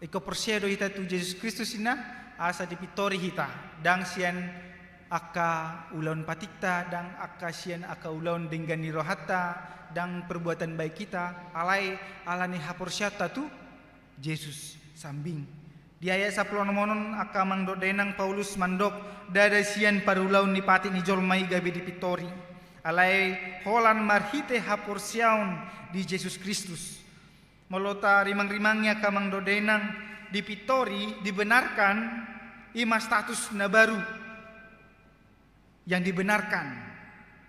ingkon porsea do hita tu Jesus Kristus inna, asa dipintori hita, ndang sian angka ulaon patikta, ndang angka sian angka ulaon denggan ni rohanta, ndang perbuatan baik hita, alai ala ni haporseaonta tu Jesus sambing. Di ayat sampulu onom on angka amang dohot dainang, Paulus mandok, ndada sian parulaon ni patik ni jolma i gabe dipintori. Alai holan marhite haporseaon di Jesus Kristus. Molo tarimangrimangi angka amang dohot dainang, dipintori, dibenarkan, i ma status na baru. Yang dibenarkan.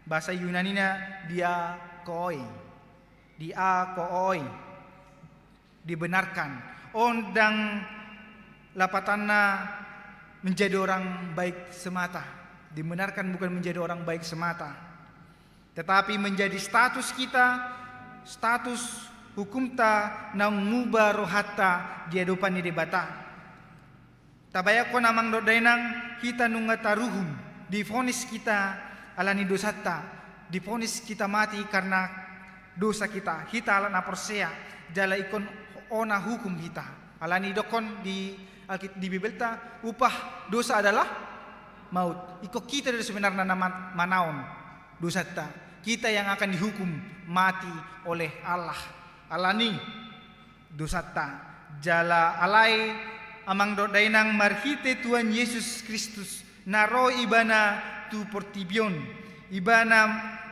Bahasa Yunanina diakooi. Diakooi. Dibenarkan. On ndang lapatanna menjadi orang baik semata. Dibenarkan bukan menjadi orang baik semata. Tetapi menjadi status kita, status hukumta naung muba rohanta di adopan ni Debata. Tabayangkon amang dohot dainang, hita nunga taruhum, divonis hita alani dosanta, divonis hita mati karena dosa hita, hita halak na porsea, jala ingkon ona hukum hita. Alani didokkon di Alkit-, di Bibelta, upah dosa adalah maut. Ingkon hita do sebenarna na man-, manaon dosanta. Hita yang akan dihukum mati oleh Allah. Alani dosanta. Jala alai amang dohot dainang, marhite Tuhan Jesus Kristus na ro Ibana tu portibi on, Ibana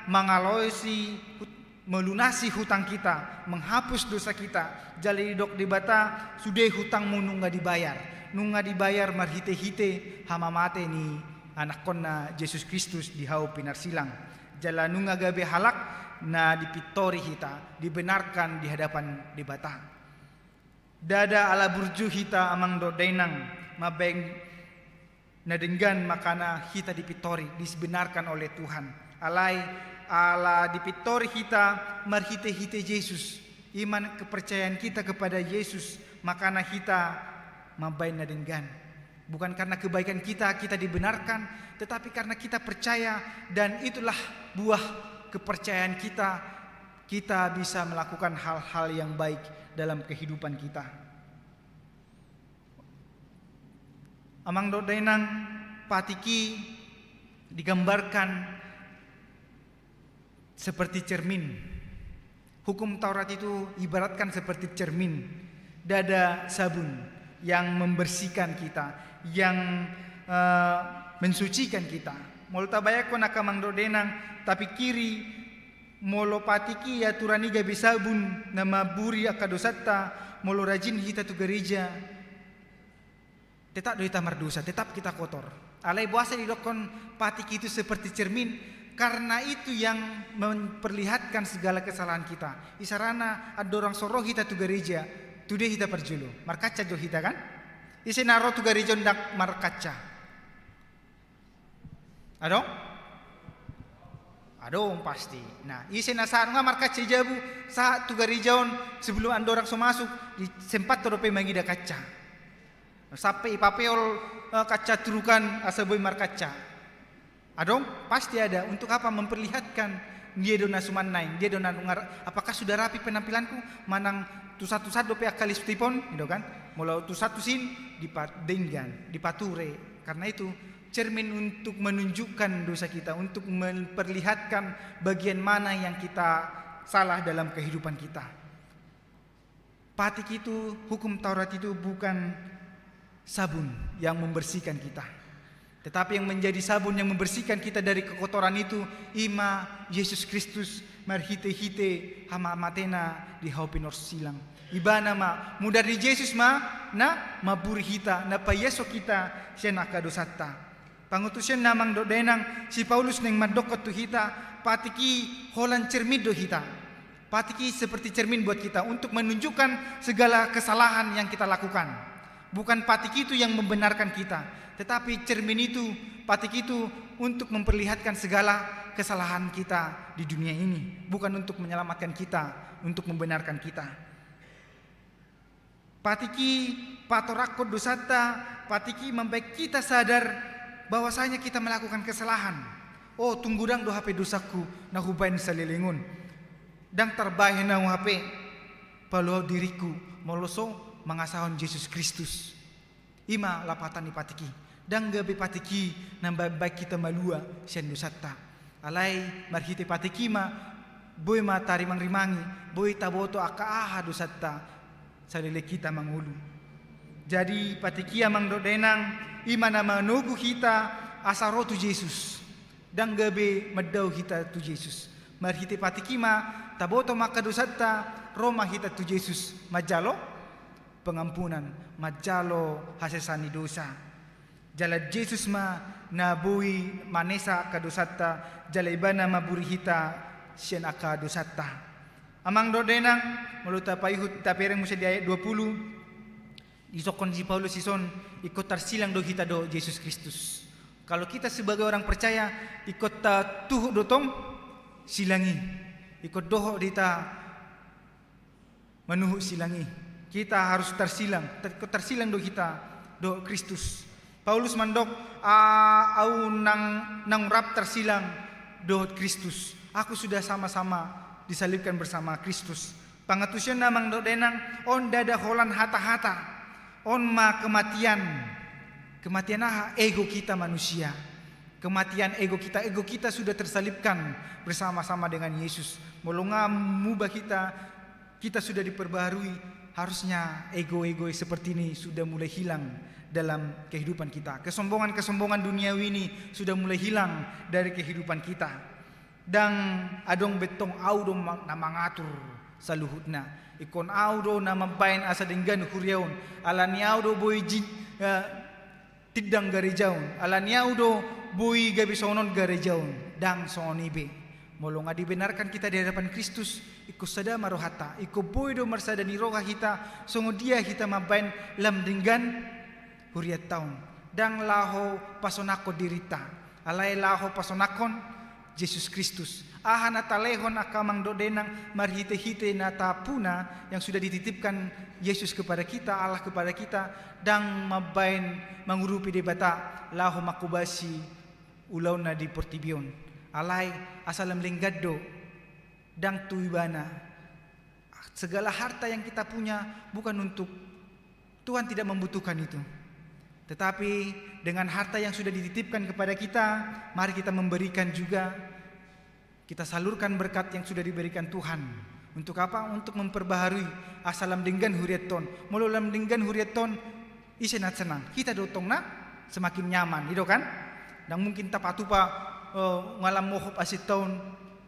mangalosi hut-, melunasi hutang hita, menghapus dosa hita. Jala didok Debata, sude hutangmu nunga dibayar. Nunga dibayar marhitehite hamamate ni Anakkonna Jesus Kristus di hau pinarsilang. Jala nunga gabe halak na dipintori hita, dibenarkan di hadapan Debata. Ndada ala burju hita amang dohot dainang, mambaen na denggan makana hita dipintori, dibenarkan oleh Tuhan. Alai ala dipintori hita marhitehite Jesus, i ma kepercayaan kita kepada Yesus, makana hita mambaen na denggan. Bukan karena kebaikan kita, kita dibenarkan, tetapi karena kita percaya, dan itulah buah kepercayaan kita, kita bisa melakukan hal-hal yang baik dalam kehidupan kita. Amang dohot dainang, patik i digambarkan seperti cermin. Hukum Taurat itu ibaratkan seperti cermin. Ndada sabun yang membersihkan kita, yang, eh, mensucikan kita. Molo tabayangkon angka amang dohot dainang, tapikiri, molo patik i aturan i gabe sabun na mamburi angka dosanta, molo rajin hita tu gareja, tetap do hita mardosa, tetap hita kotor. Alai boasa didokkon patik itu seperti cermin? Karena itu yang memperlihatkan segala kesalahan kita. Isarana andorang so ro hita tu gareja, tu dia hita parjolo? Markaca jo hita, kan? Ise na ro tu gareja on ndang markaca? Adong? Adong pasti. Nah, ise na sahat nunga markaca i jabu, sahat tu gareja on, sebelum andorang so masuk, di, sempat dope mangida kaca. Sampe ipapeol, eh, kaca turukan asa boi markaca. Adong? Pasti ada. Untuk apa? Memperlihatkan dia do na suman naeng, dia do na nunga ra-, apakah sudah rapi penampilanku? Manang tu satu-satu dope angka lipstik on, gitu kan? Molo tu satu sin, dipadenggan, dipature. Karena itu, cermin untuk menunjukkan dosa kita, untuk memperlihatkan bagian mana yang kita salah dalam kehidupan kita. Patik itu, hukum Taurat itu bukan sabun yang membersihkan kita. Tetapi yang menjadi sabun yang membersihkan kita dari kekotoran itu, i ma Jesus Kristus marhite-hite hamamatena di hau pinarsilang. Ibana ma, mudar ni Jesus ma, na mamburi hita, na paiaso hita sian angka dosanta. Panguntusion na amang dohot dainang, si Paulus naeng mandokkon tu hita, patik i holan cermin do hita. Patik i seperti cermin buat kita untuk menunjukkan segala kesalahan yang kita lakukan. Bukan patik itu yang membenarkan kita, tetapi cermin itu, patik itu untuk memperlihatkan segala kesalahan kita di dunia ini, bukan untuk menyelamatkan kita, untuk membenarkan kita. Patik i patorangkon dosanta, patik i mambaen kita sadar bahwasanya kita melakukan kesalahan. Oh, tung godang do hape dosangku na hubaen saleleng on. Ndang tarbahen au hape paluahon diringku molo so mangasahon Jesus Kristus. I ma lapatan ni patik i. Ndang gabe patik i na mambaen hita malua sian dosanta. Alai marhite patik i ma, boi ma tarimangrimangi, boi taboto angka aha dosanta saleleng hita mangolu. Jadi patik i amang dohot dainang, i ma na manogu hita asa ro tu Jesus. Ndang gabe mandao hita tu Jesus. Marhite patik i ma taboto ma angka dosanta, ro ma hita tu Jesus manjalo pengampunan, manjalo hasesaan ni dosa. Jala Jesus ma na boi manesa angka dosanta, jala Ibana mamburi hita sian angka dosanta. Amang dohot dainang, molo tapaihut, tabereng muse di ayat dua puluh, didokkon si Paulus dison, ingkon tarsilang do hita dohot Jesus Kristus. Kalau kita sebagai orang percaya, ingkon tatuhuk do tong silang i. Ingkon dohot hita manuhuk silang i. Kita harus tarsilang, tar-, tarsilang do hita dohot Kristus. Paulus mandok, "A-, au nang, naung rap tarsilang dohot Kristus. Aku sudah sama-sama disalibkan bersama Kristus." Pangantusionna, amang dohot dainang, on ndada holan hata-hata. On ma kematian. Kematian aha? Ego kita manusia. Kematian ego kita. Ego kita sudah tersalibkan bersama-sama dengan Yesus. Molo nga muba kita, kita sudah diperbaharui, harusnya ego-ego seperti ini sudah mulai hilang dalam kehidupan kita. Kesombongan-kesombongan duniawi ini sudah mulai hilang dari kehidupan kita. Ndang adong be tong au do ma-, na mangatur saluhutna. Ingkon au do na mambaen asa denggan huriaon. Alani au do boi jin-, eh, tindang garejaon. Alani au do boi gabe songon on garejaon. Ndang songon i be. Molo nga dibenarkan kita di hadapan Kristus, ingkon sada ma rohanta. Ingkon boi do marsada ni roha hita, songon dia hita mambaen lam denggan hurianta on. Ndang laho pasonangkon dirinta, alai laho pasonangkon Jesus Kristus. Aha na talehon angka amang dohot dainang marhite-hite na tapuna yang sudah dititipkan Yesus kepada kita, Allah kepada kita, ndang mambaen mangurupi Debata laho manghobasi ulaonna di portibi on. Alai asa lam denggan do, ndang tu Ibana. Segala harta yang kita punya bukan untuk, Tuhan tidak membutuhkan itu. Tetapi dengan harta yang sudah dititipkan kepada kita, mari kita memberikan juga. Kita salurkan berkat yang sudah diberikan Tuhan. Untuk apa? Untuk memperbaharui asa lam denggan hurianta on. Molo lam denggan hurianta on, ise na senang? Hita do tong na semakin nyaman, i do kan? Ndang mungkin tapatupa, eh, nga lam mohop asinta on,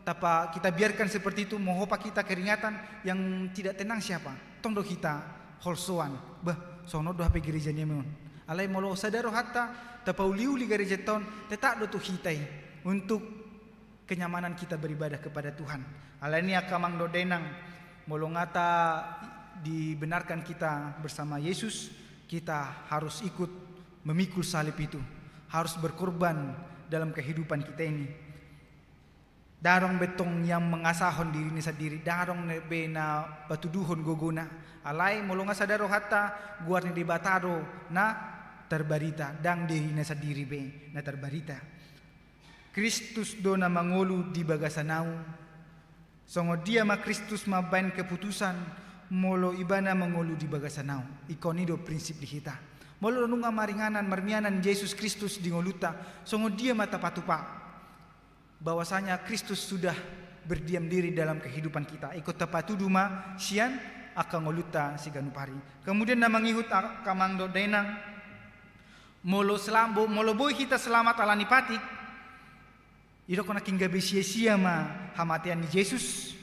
tapa kita biarkan seperti itu, mohop hita keringatan, yang tidak tenang siapa? Tong do hita holsoan. Bah, songon on do hape gereja ni on. Alai molo sada rohanta, tapauliuli gerejanta on, tetap do tu hita i untuk kenyamanan kita beribadah kepada Tuhan. Alani i angka amang dohot dainang, molo nga ta dibenarkan kita bersama Yesus, kita harus ikut memikul salib itu, harus berkorban dalam kehidupan kita ini. Ndang adong be tong yang mengasahon dirina sandiri, ndang adong be na patuduhon gogona. Alai molo nga sada rohanta, goar ni Debata do na tarbarita, ndang dirina sandiri be na tarbarita. Kristus do na mangolu di bagasan ahu. Songon dia ma Kristus mambaen keputusan molo Ibana mangolu di bagasan ahu? Ingkon i do prinsip di hita. Molo nunga maringanan, marmianan Jesus Kristus di ngolunta, songon dia ma tapatupa bahwasanya Kristus sudah berdiam diri dalam kehidupan kita. Ingkon tapatudu ma sian angka ngolunta siganup ari. Kemudian na mangihut angka amang dohot dainang, molo selam-, bo-, molo boi hita selamat alani patik, didokkon nangkin gabe sia-sia ma hamatean ni Jesus.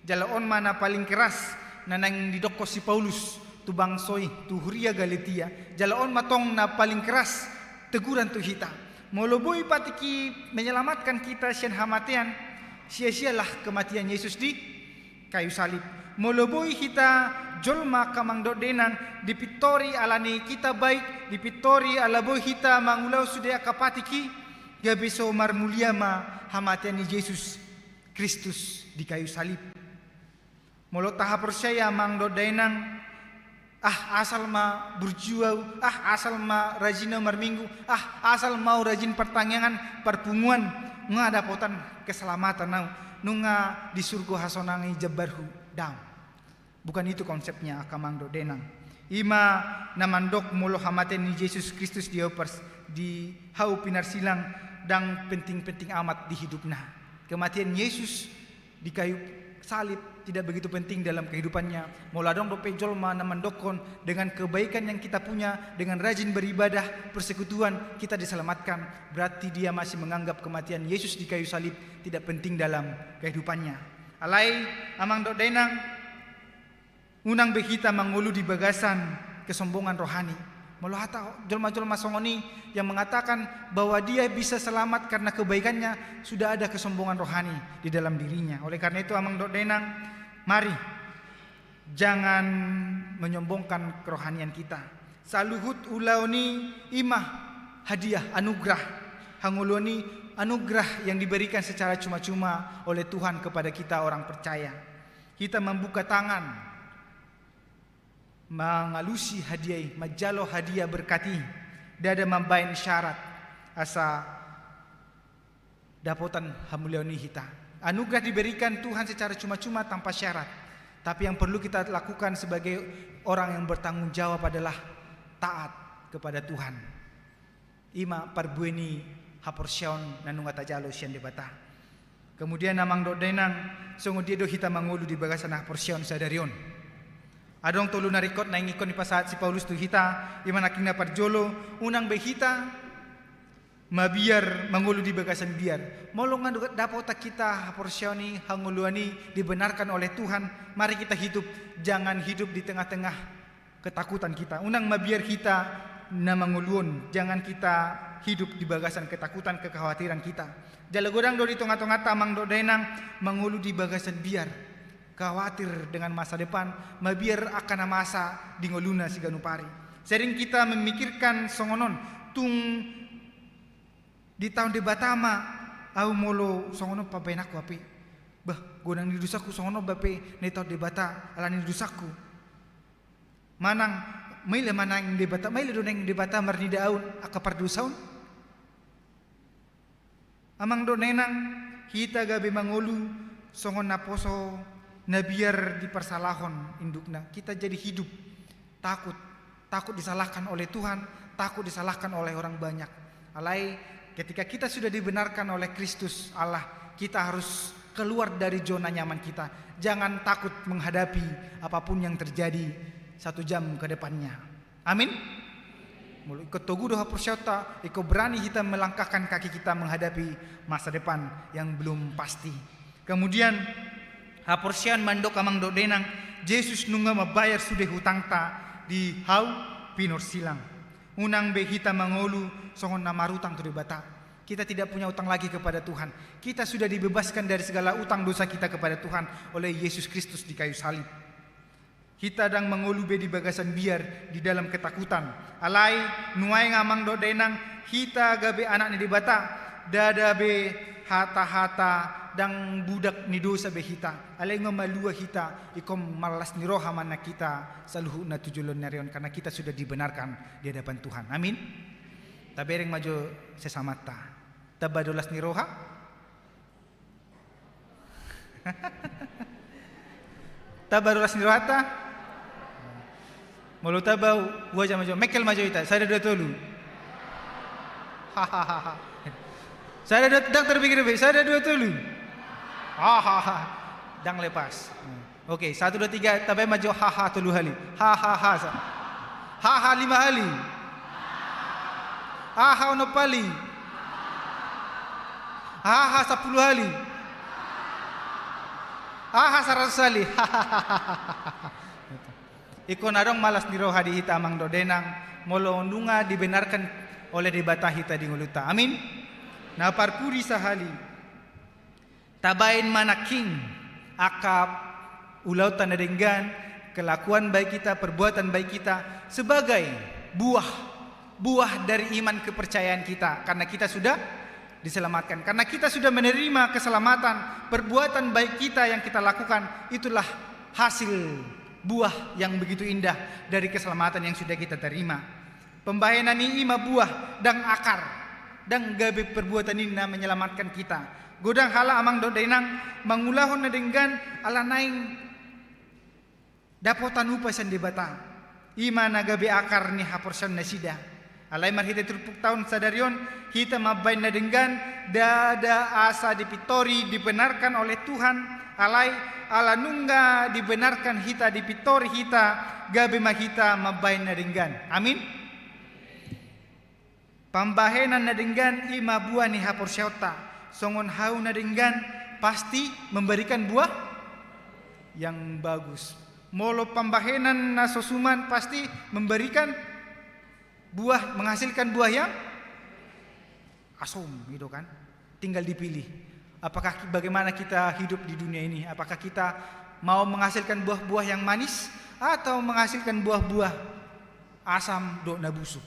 Jala on ma na paling keras na naeng didokkon si Paulus tu bangso i, tu huria Galatia. Jala on ma tong na paling keras teguran tu hita. Molo boi patik i menyelamatkan kita sian hamatean, sia-sialah kematian Yesus di kayu salib. Molo boi hita jolma, angka amang dohot dainang, dipintori alani kita baik, dipintori ala boi hita mangulahon sude angka patik i, gabe so marmulia ma hamatean ni Jesus Kristus di kayu salib. Molo tahaporseai, amang dohot dainang, ah, asal ma burju ahu, ah, asal ma rajin ahu marminggu, ah, asal ma ahu rajin partangiangan, parpunguan, nunga dapotan keselamatan ahu, nunga di surgo hasonangan i jambarhu. Daong. Bukan itu konsepnya, angka amang dohot dainang. I ma na mandok molo hamatean ni Jesus Kristus di hau pars-, di hau pinarsilang, ndang penting-penting amat di hidupna. Kematian Yesus di kayu salib tidak begitu penting dalam kehidupannya. Molo adong dope jolma na mandokkon, dengan kebaikan yang kita punya, dengan rajin beribadah, persekutuan, kita diselamatkan, berarti dia masih menganggap kematian Yesus di kayu salib tidak penting dalam kehidupannya. Alai, amang dohot dainang, unang be hita mangolu di bagasan kesombongan rohani. Molo hata jolma-jolma songon i yang mengatakan bahwa dia bisa selamat karena kebaikannya, sudah ada kesombongan rohani di dalam dirinya. Oleh karena itu, amang dohot dainang, mari, jangan menyombongkan kerohanian kita. Saluhut ulaon i ima hadiah, anugerah. Hangoluan i anugerah yang diberikan secara cuma-cuma oleh Tuhan kepada kita orang percaya. Hita mambuka tangan, mangalusi hadiah i, manjalo hadiah berkat i, ndada mambaen syarat asa dapotan hamuliaon i hita. Anugerah diberikan Tuhan secara cuma-cuma tanpa syarat. Tapi yang perlu kita lakukan sebagai orang yang bertanggung jawab adalah taat kepada Tuhan. Ima parbue ni haporseaon na nunga tajalo sian Debata. Kemudian, amang dohot dainang, songon dia do hita mangolu di bagasan haporseaon sadari on? Adong tolu na ringkot naeng ingkon dipasahat si Paulus tu hita, ima nangkin na parjolo, unang be hita mabiar mangolu di bagasan biar. Molo nga dapotan hita haporseaon i, hangoluan i dibenarkan oleh Tuhan, mari kita hidup, jangan hidup di tengah-tengah ketakutan kita. Unang mabiar hita na mangolu on, jangan kita hidup di bagasan ketakutan, kekhawatiran kita. Jala godang do di tonga-tonganta, amang dohot dainang, mangolu di bagasan biar, khawatir dengan masa depan, mabiar angka na masa di ngoluna siganup ari. Sering kita memikirkan songon on, tung ditaon Debata ma ahu molo songon on pambahenanku hape. Bah, godang ni dosangku songon on hape na ditaon Debata ala ni dosangku. Manang, maila ma naeng Debata, maila do naeng Debata marnida ahu angka pardosa on? Amang dohot dainang, hita gabe mangolu songon naposo na biar diparsalahon indukna. Kita jadi hidup takut, takut disalahkan oleh Tuhan, takut disalahkan oleh orang banyak. Alai, ketika kita sudah dibenarkan oleh Kristus Allah, kita harus keluar dari zona nyaman kita. Jangan takut menghadapi apapun yang terjadi satu jam ke depannya. Amin. Molo ingkon togu do haporseaonta, ingkon berani hita melangkahkan kaki kita menghadapi masa depan yang belum pasti. Kemudian, haporseaon mandok, amang dohot dainang, Jesus nunga mambayar sude hutangta di hau pinorsilang. Unang be hita mangolu songon na marutang tu Debata. Kita tidak punya utang lagi kepada Tuhan. Kita sudah dibebaskan dari segala utang dosa kita kepada Tuhan oleh Yesus Kristus di kayu salib. Hita ndang mangolu be di bagasan biar di dalam ketakutan. Alai, nuaeng, amang dohot dainang, hita gabe anak ni Debata, ndada be hata-hata, ndang budak ni dosa be hita. Alai nunga malua hita, ingkon marlas ni roha ma nang hita saluhutna tu joloan ni ari on, karena kita sudah dibenarkan di hadapan Tuhan. Amin. Tabereng ma jo sesamanta. Tamba do las ni roha? Tamba do las ni rohanta? Molo tamba, uaja ma jo, mengkel ma jo hita, sada dua tolu. Hahaha. Sada dua, ndang tarpikir be, sada dua tolu. Hahaha. Ndang lepas. Oke, satu, dua, tiga, tambai ma jo haha tolu hali. Hahaha. Sa-, haha lima hali. Haha onom hali. Haha sampulu hali. Haha saratus hali. Ingkon adong ma las ni roha di hita, amang dohot dainang, molo nunga dibenarkan oleh Debata hita di ngolunta. Amin. Na parpudi sahali. Tabaen ma nangkin angka ulaonta na denggan, kelakuan baik kita, perbuatan baik kita sebagai buah, buah dari iman kepercayaan kita, karena kita sudah diselamatkan. Karena kita sudah menerima keselamatan, perbuatan baik kita yang kita lakukan itulah hasil buah yang begitu indah dari keselamatan yang sudah kita terima. Pambahenan i ima buah, ndang akar, ndang gabe perbuatan i na menyelamatkan kita. Godang halak, amang dohot dainang, mangulahon na denggan ala naeng dapotan upa sian Debata. Ima na gabe akar ni haporseaon nasida. Alai marhite turpukta on sadari on, hita mambahen na denggan, ndada asa dipintori, dibenarkan oleh Tuhan, alai ala nunga dibenarkan hita, dipintori hita, gabe ma hita mambahen na denggan. Amin. Pambahenan na denggan i ma buah ni haporseaonta. Songon hau na denggan pasti memberikan buah yang bagus. Molo pambahenan na so suman pasti memberikan buah, menghasilkan buah yang asom, gitu kan. Tinggal dipilih. Apakah ki-, bagaimana kita hidup di dunia ini? Apakah kita mau menghasilkan buah-buah yang manis atau menghasilkan buah-buah asam dohot na busuk?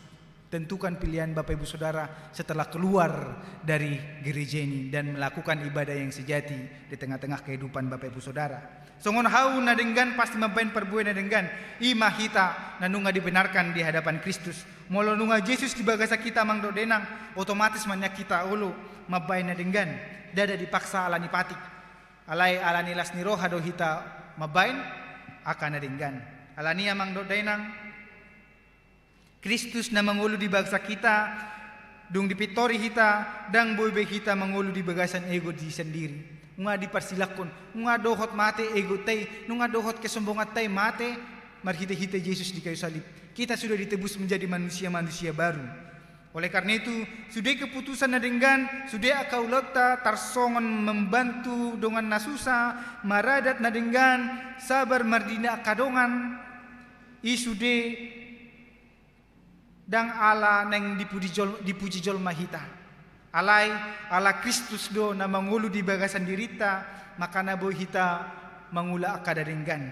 Tentukan pilihan Bapak Ibu Saudara setelah keluar dari gereja ini dan melakukan ibadah yang sejati di tengah-tengah kehidupan Bapak Ibu Saudara. Songon hau na denggan pasti mambahen parbue na denggan. I ma hita na nunga dibenarkan di hadapan Kristus. Molo nunga Jesus di bagasan hita, amang dohot dainang, otomatis ma nian hita olo mambahen na denggan. Ndada dipaksa ala ni patik. Alai ala ni las ni roha do hita mambahen angka na denggan. Alani i, amang dohot dainang, Kristus na mangolu di bagasan hita, dung dipintori hita, ndang boi be hita mangolu di bagasan ego diri sandiri. Nunga diparsilangkon, nunga dohot mate egonta i, nunga dohot kesombonganta i mate marhite-hite Jesus di kayu salib. Kita sudah ditebus menjadi manusia-manusia baru. Oleh karena itu, sude keputusan na denggan, sude angka ulaonta tarsongon membantu dongan na susa, maradat na denggan, sabar mardina angka dongan, i sude ndang ala naeng dipuji jol-, dipuji jolma hita. Alai ala Kristus do na mangolu di bagasan dirinta, makana boi hita mangula angka na denggan.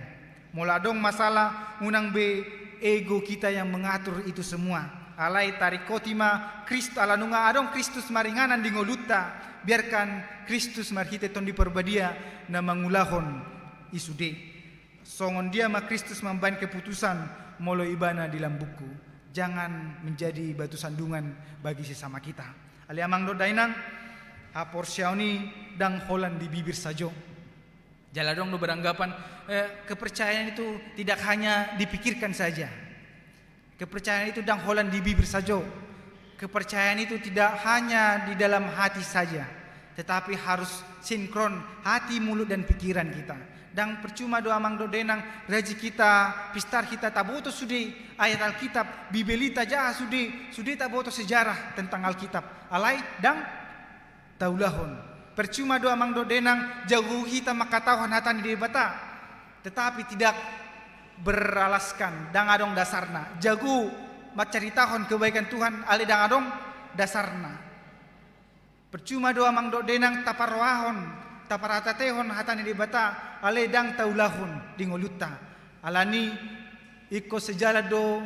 Molo adong masalah, unang be ego kita yang mengatur itu semua. Alai taringkoti ma Kristus, ala nunga adong Kristus maringanan di ngolunta, biarkan Kristus marhite Tondi Parbadia na mangulahon i sude. Songon dia ma Kristus mambahen keputusan molo Ibana di lambungku. Jangan menjadi batu sandungan bagi sesama kita. Ale amang dohot dainang, haporseaon i ndang holan di bibir sajo. Jala adong do beranggapan, eh, kepercayaan itu tidak hanya dipikirkan saja. Kepercayaan itu ndang holan di bibir sajo. Kepercayaan itu tidak hanya di dalam hati saja, tetapi harus sinkron hati, mulut, dan pikiran kita. Ndang percuma do amang dohot dainang, rajin hita, pistar hita, taboto sude ayat Alkitab, Bibelta, jaha sude, sude taboto sejarah tentang Alkitab. Alai ndang taulahon. Percuma do amang dohot dainang, jago hita mangkatahon hata ni Debata, tetapi tidak beralaskan, ndang adong dasarna. Jago mancaritahon kebaikan Tuhan, alai ndang adong dasarna. Percuma do amang dohot dainang taparrohahon, taparatatehon hata ni Debata, alai ndang taulahon di ngolunta. Alani ingkon sejalan do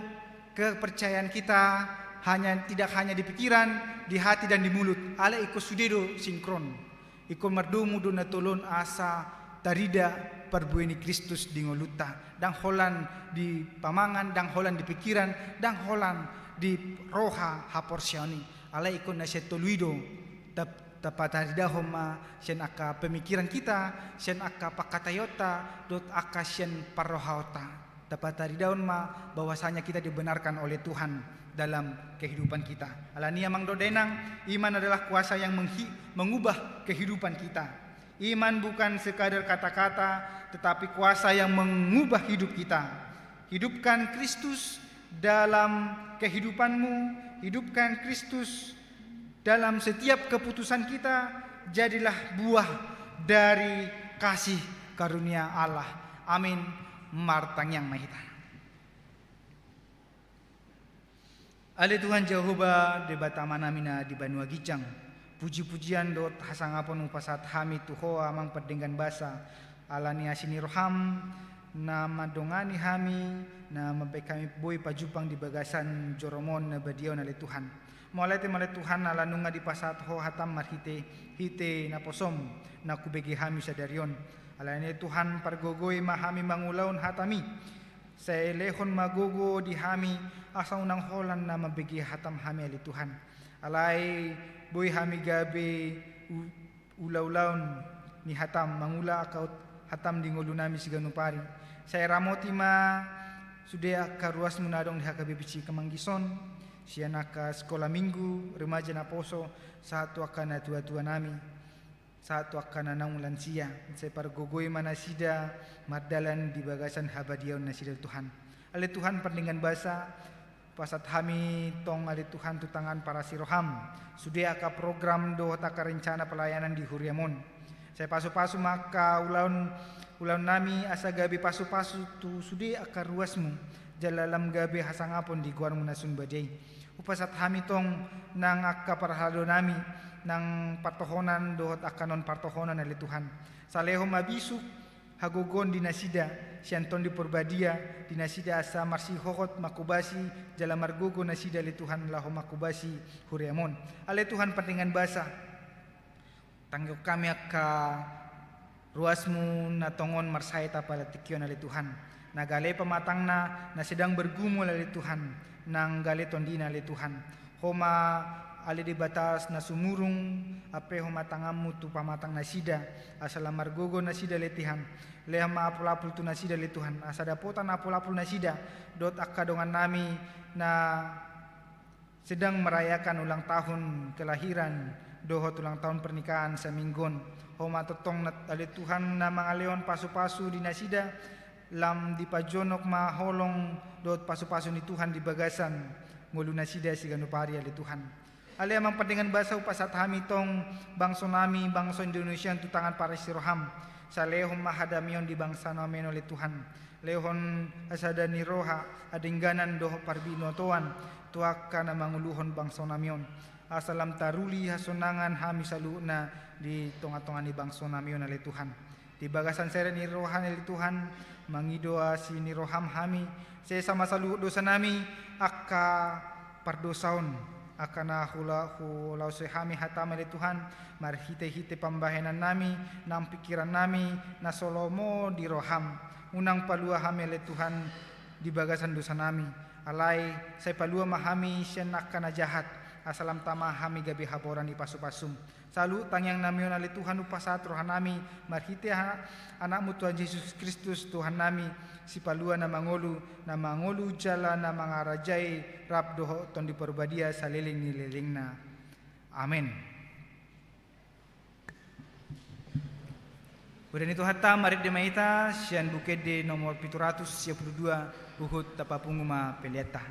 kepercayaan kita hanya, tidak hanya di pikiran, di hati, dan di mulut. Alai ingkon sude do sinkron. Ingkon mardomu do na tolu on asa tarida parbue ni Kristus di ngolunta. Ndang holan di pamangan, ndang holan di pikiran, ndang holan di roha haporseaon i. Alai ingkon na sian tolu i do tap-, tapataridahon ma sian angka pemikiran kita, sian angka pangkataionta, dohot angka sian parrohaonta. Tapataridahon ma bahwasanya kita dibenarkan oleh Tuhan dalam kehidupan kita. Alani amang dohot dainang, iman adalah kuasa yang menghi-, mengubah kehidupan kita. Iman bukan sekadar kata-kata, tetapi kuasa yang mengubah hidup kita. Hidupkan Kristus dalam kehidupanmu, hidupkan Kristus dalam setiap keputusan kita, jadilah buah dari kasih karunia Allah. Amin. Martangiang ma hita. Ale Tuhan Jahowa, Debata Amanami na di banua ginjang, puji-pujian dohot hasangapon hupasahat hami tu Ho, Amang pardenggan basa, ala ni asi ni roham na mandongani hami, na mambahen hami boi pajumpang di bagasan joroMon na badia on, ale Tuhan. Mauliate ma ale Tuhan, ala nunga dipasahat Ho hatam marhite-hite naposoM na hubege hami sadari on. Alani i Tuhan, pargogoi ma hami mangulahon hatam i. Sai lehon ma gogo di hami, asa unang holan na mambege hatam hami, ale Tuhan. Alai boi hami gabe u-, ulaulaon ni hatam, mangula angka hatam di ngolunami siganup ari. Sai ramoti ma sude angka ruasMu na adong di H K B P C Manggis on. sian angka sikola minggu, remaja naposo, sahat tu angka natuatua nami, sahat tu angka na naung lansia. Sai pargogoi ma nasida mardalan di bagasan habadiaon nasida, Tuhan. Ale Tuhan, pardenggan basa, pasahat hami tong, ale Tuhan, tu tangan parasi roham sude angka program dohot angka rencana pelayanan di huriam on. Sai pasupasu ma angka ulaon, ulaon nami, asa gabe pasupasu tu sude angka ruasmu, jala lam gabe hasangapon di goarmu na sun badia i. Hupasahat hami tong nang angka parhalado nami, nang partohonan dohot angka non partohonan, ale Tuhan. Sai lehon ma bisuk hagogoon di nasida, sian Tondi Porbadia, di nasida asa marsihohot manghobasi, jala margogo nasida, ale Tuhan, laho manghobasi huriam on. Ale Tuhan, pardenggan basa, tangihon hami angka ruasmu na tongon marsahit apala tingki on, ale Tuhan. Na gale pamatangna, na sedang bergumul, ale Tuhan, nang gale tondina, ale Tuhan. Ho ma, ale Debata na sumurung, ampe ho ma tanganmu tu pamatang nasida, asa lam margogo nasida, ale Tuhan. Lehon ma apulapul tu nasida, ale Tuhan, asa dapotan apulapul nasida dohot angka dongan nami na sedang merayakan ulang tahun kelahiran dohot ulang tahun pernikahan saminggu on. Ho ma tongtong na, ale Tuhan, na mangalehon pasupasu di nasida, lam dipajonok ma holong dohot pasupasu ni Tuhan di bagasan ngolu nasida siganup ari, ale Tuhan. Ale Amang pardenggan basa, hupasahat hami tong bangso nami, bangso Indonesia, tu tangan parasi roham. Sai lehon ma hadamion di bangso nami on, ale Tuhan. Lehon hasada ni roha, hadengganan dohot parbinotoan tu angka na manguluhon bangso nami on. Asa lam taruli hasonangan hami saluhutna di tongatonga ni bangso nami on, ale Tuhan. Di bagasan sere ni roham, ale Tuhan, mangido asi ni roham hami, sesa ma saluhut dosa nami, angka pardosaon, angka na hula-, hulaosi hami hatam, ale Tuhan, marhitehite pambahenan nami, nang pingkiran nami, na so lomo di roham. Unang palua hami, ale Tuhan, di bagasan dosa nami. Alai, sai palua ma hami sian angka na jahat, asa lam tama hami gabe haboran ni pasupasum. Saluhut tangiang nami on, ale Tuhan, hupasahat roha nami, marhite ha-, Anakmu Tuhan Jesus Kristus, Tuhan nami, Sipalua na mangolu, na mangolu jala na mangarajai rap dohot Tondi Porbadia saleleng ni lelengna. Amen. Udah ni Tuhanta, marende ma hita sian Buku Ende nomor pitu ratus sia pulu dua, huhut tapapungu ma peleanta.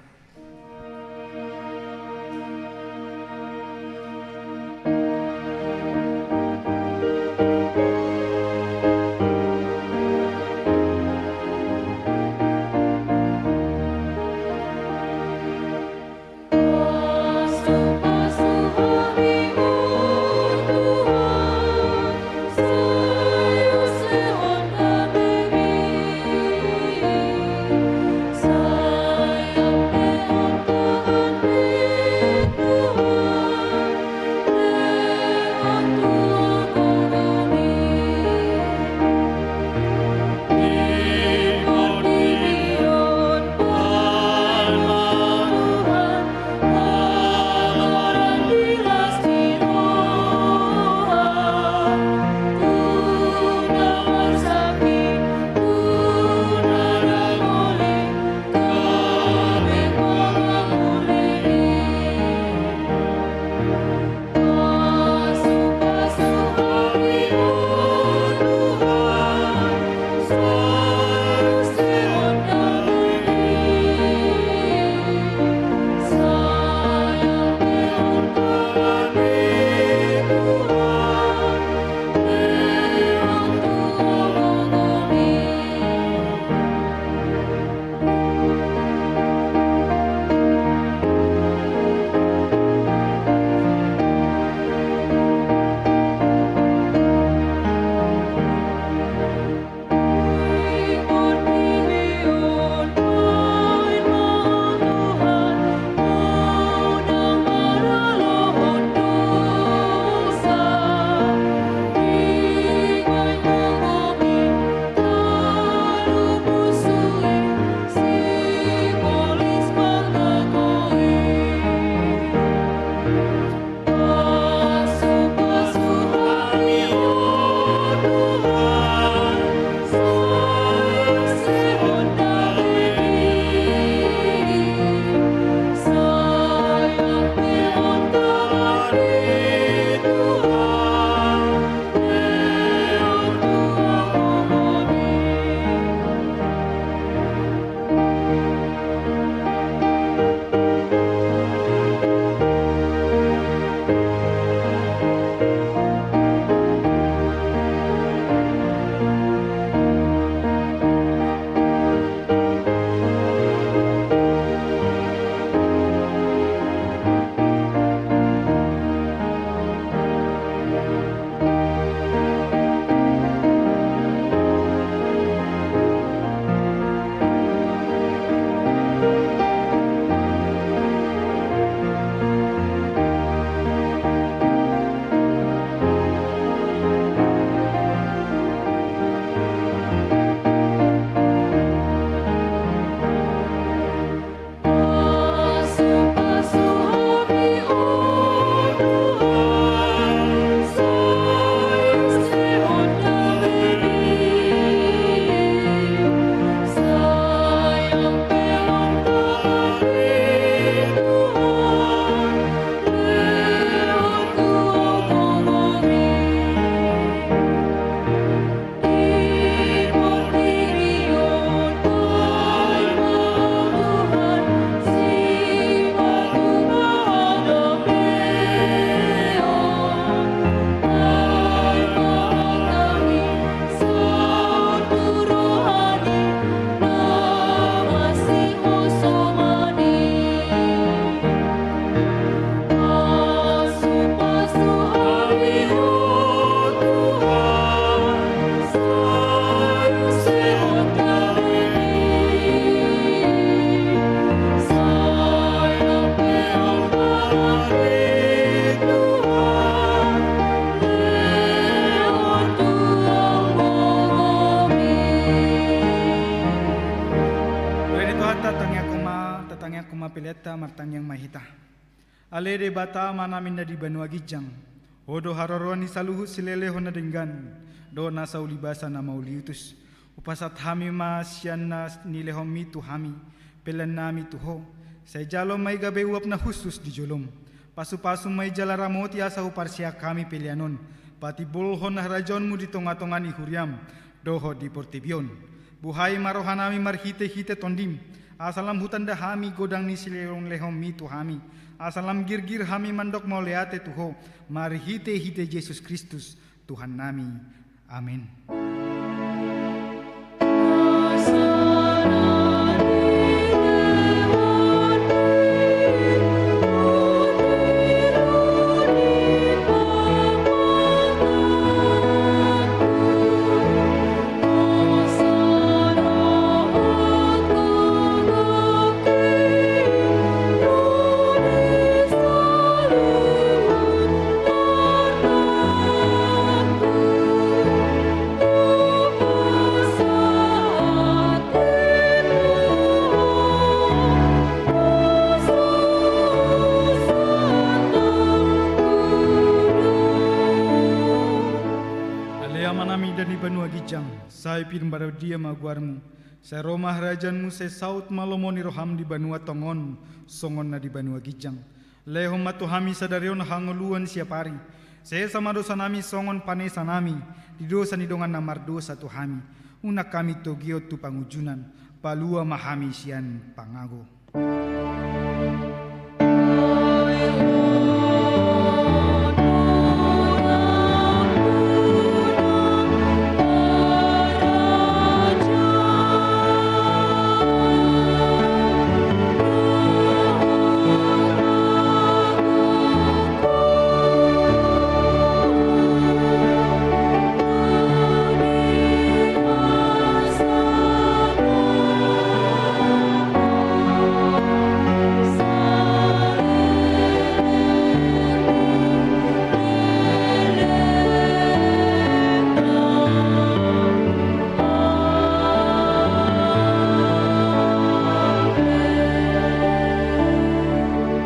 Peleanta, martangiang ma hita. Ale Debata Amanami na di banua ginjang, Ho do haroroan ni saluhut silehon na denggan dohot nasa ulibasa na mauliutus. Hupasahat hami ma sian na nilehonMi tu hami peleannami tu Ho. Sai jalo ma i gabe uap na hushus di joloM. Pasupasu ma i jala ramoti asa huparsiak hami pelean on patimbulhon harajaonMu di tongatonga ni huriaM dohot di portibi on. Buhai ma rohanami marhitehite TondiM, asa lam hutanda hami godang ni silehonlehonMi tu hami, asa lam girgir hami mandok mauliate tu Ho, marhitehite Jesus Kristus Tuhannami. Amen. Ale Amanami na di banua ginjang, sai pinarbadia ma goarMu, sai ro ma harajaonMu, sai saut ma lomo ni rohaM di banua tonga on songon na di banua ginjang. Lehon ma tu hami sadari on hangoluan siapari. Sesa ma dosanami songon panesanami di dosa ni dongan na mardosa tu hami. Unang hami togihon tu pangunjunan, palua ma hami sian pangago.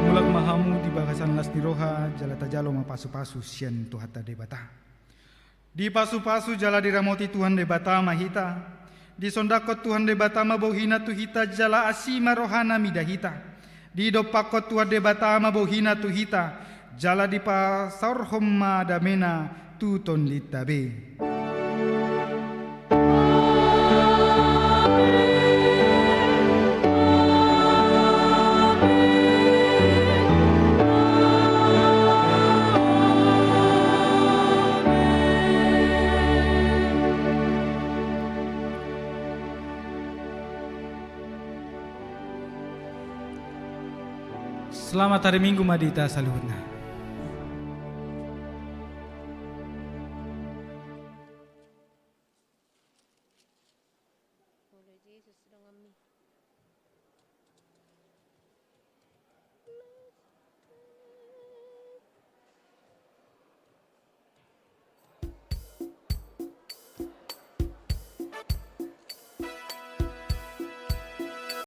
Mulak ma hamu di bagasan las ni roha, jala tajalo ma pasupasu sian Tuhanta Debata. Dipasupasu jala diramoti Tuhan Debata ma hita. Disondangkon Tuhan Debata ma bohiNa tu hita jala asi ma rohaNa mida hita. Didompakkon Tuhan Debata ma bohiNa tu hita, jala dipasaorhon ma dameNa tu tondinta be. Selamat hari Minggu ma di hita saluhutna.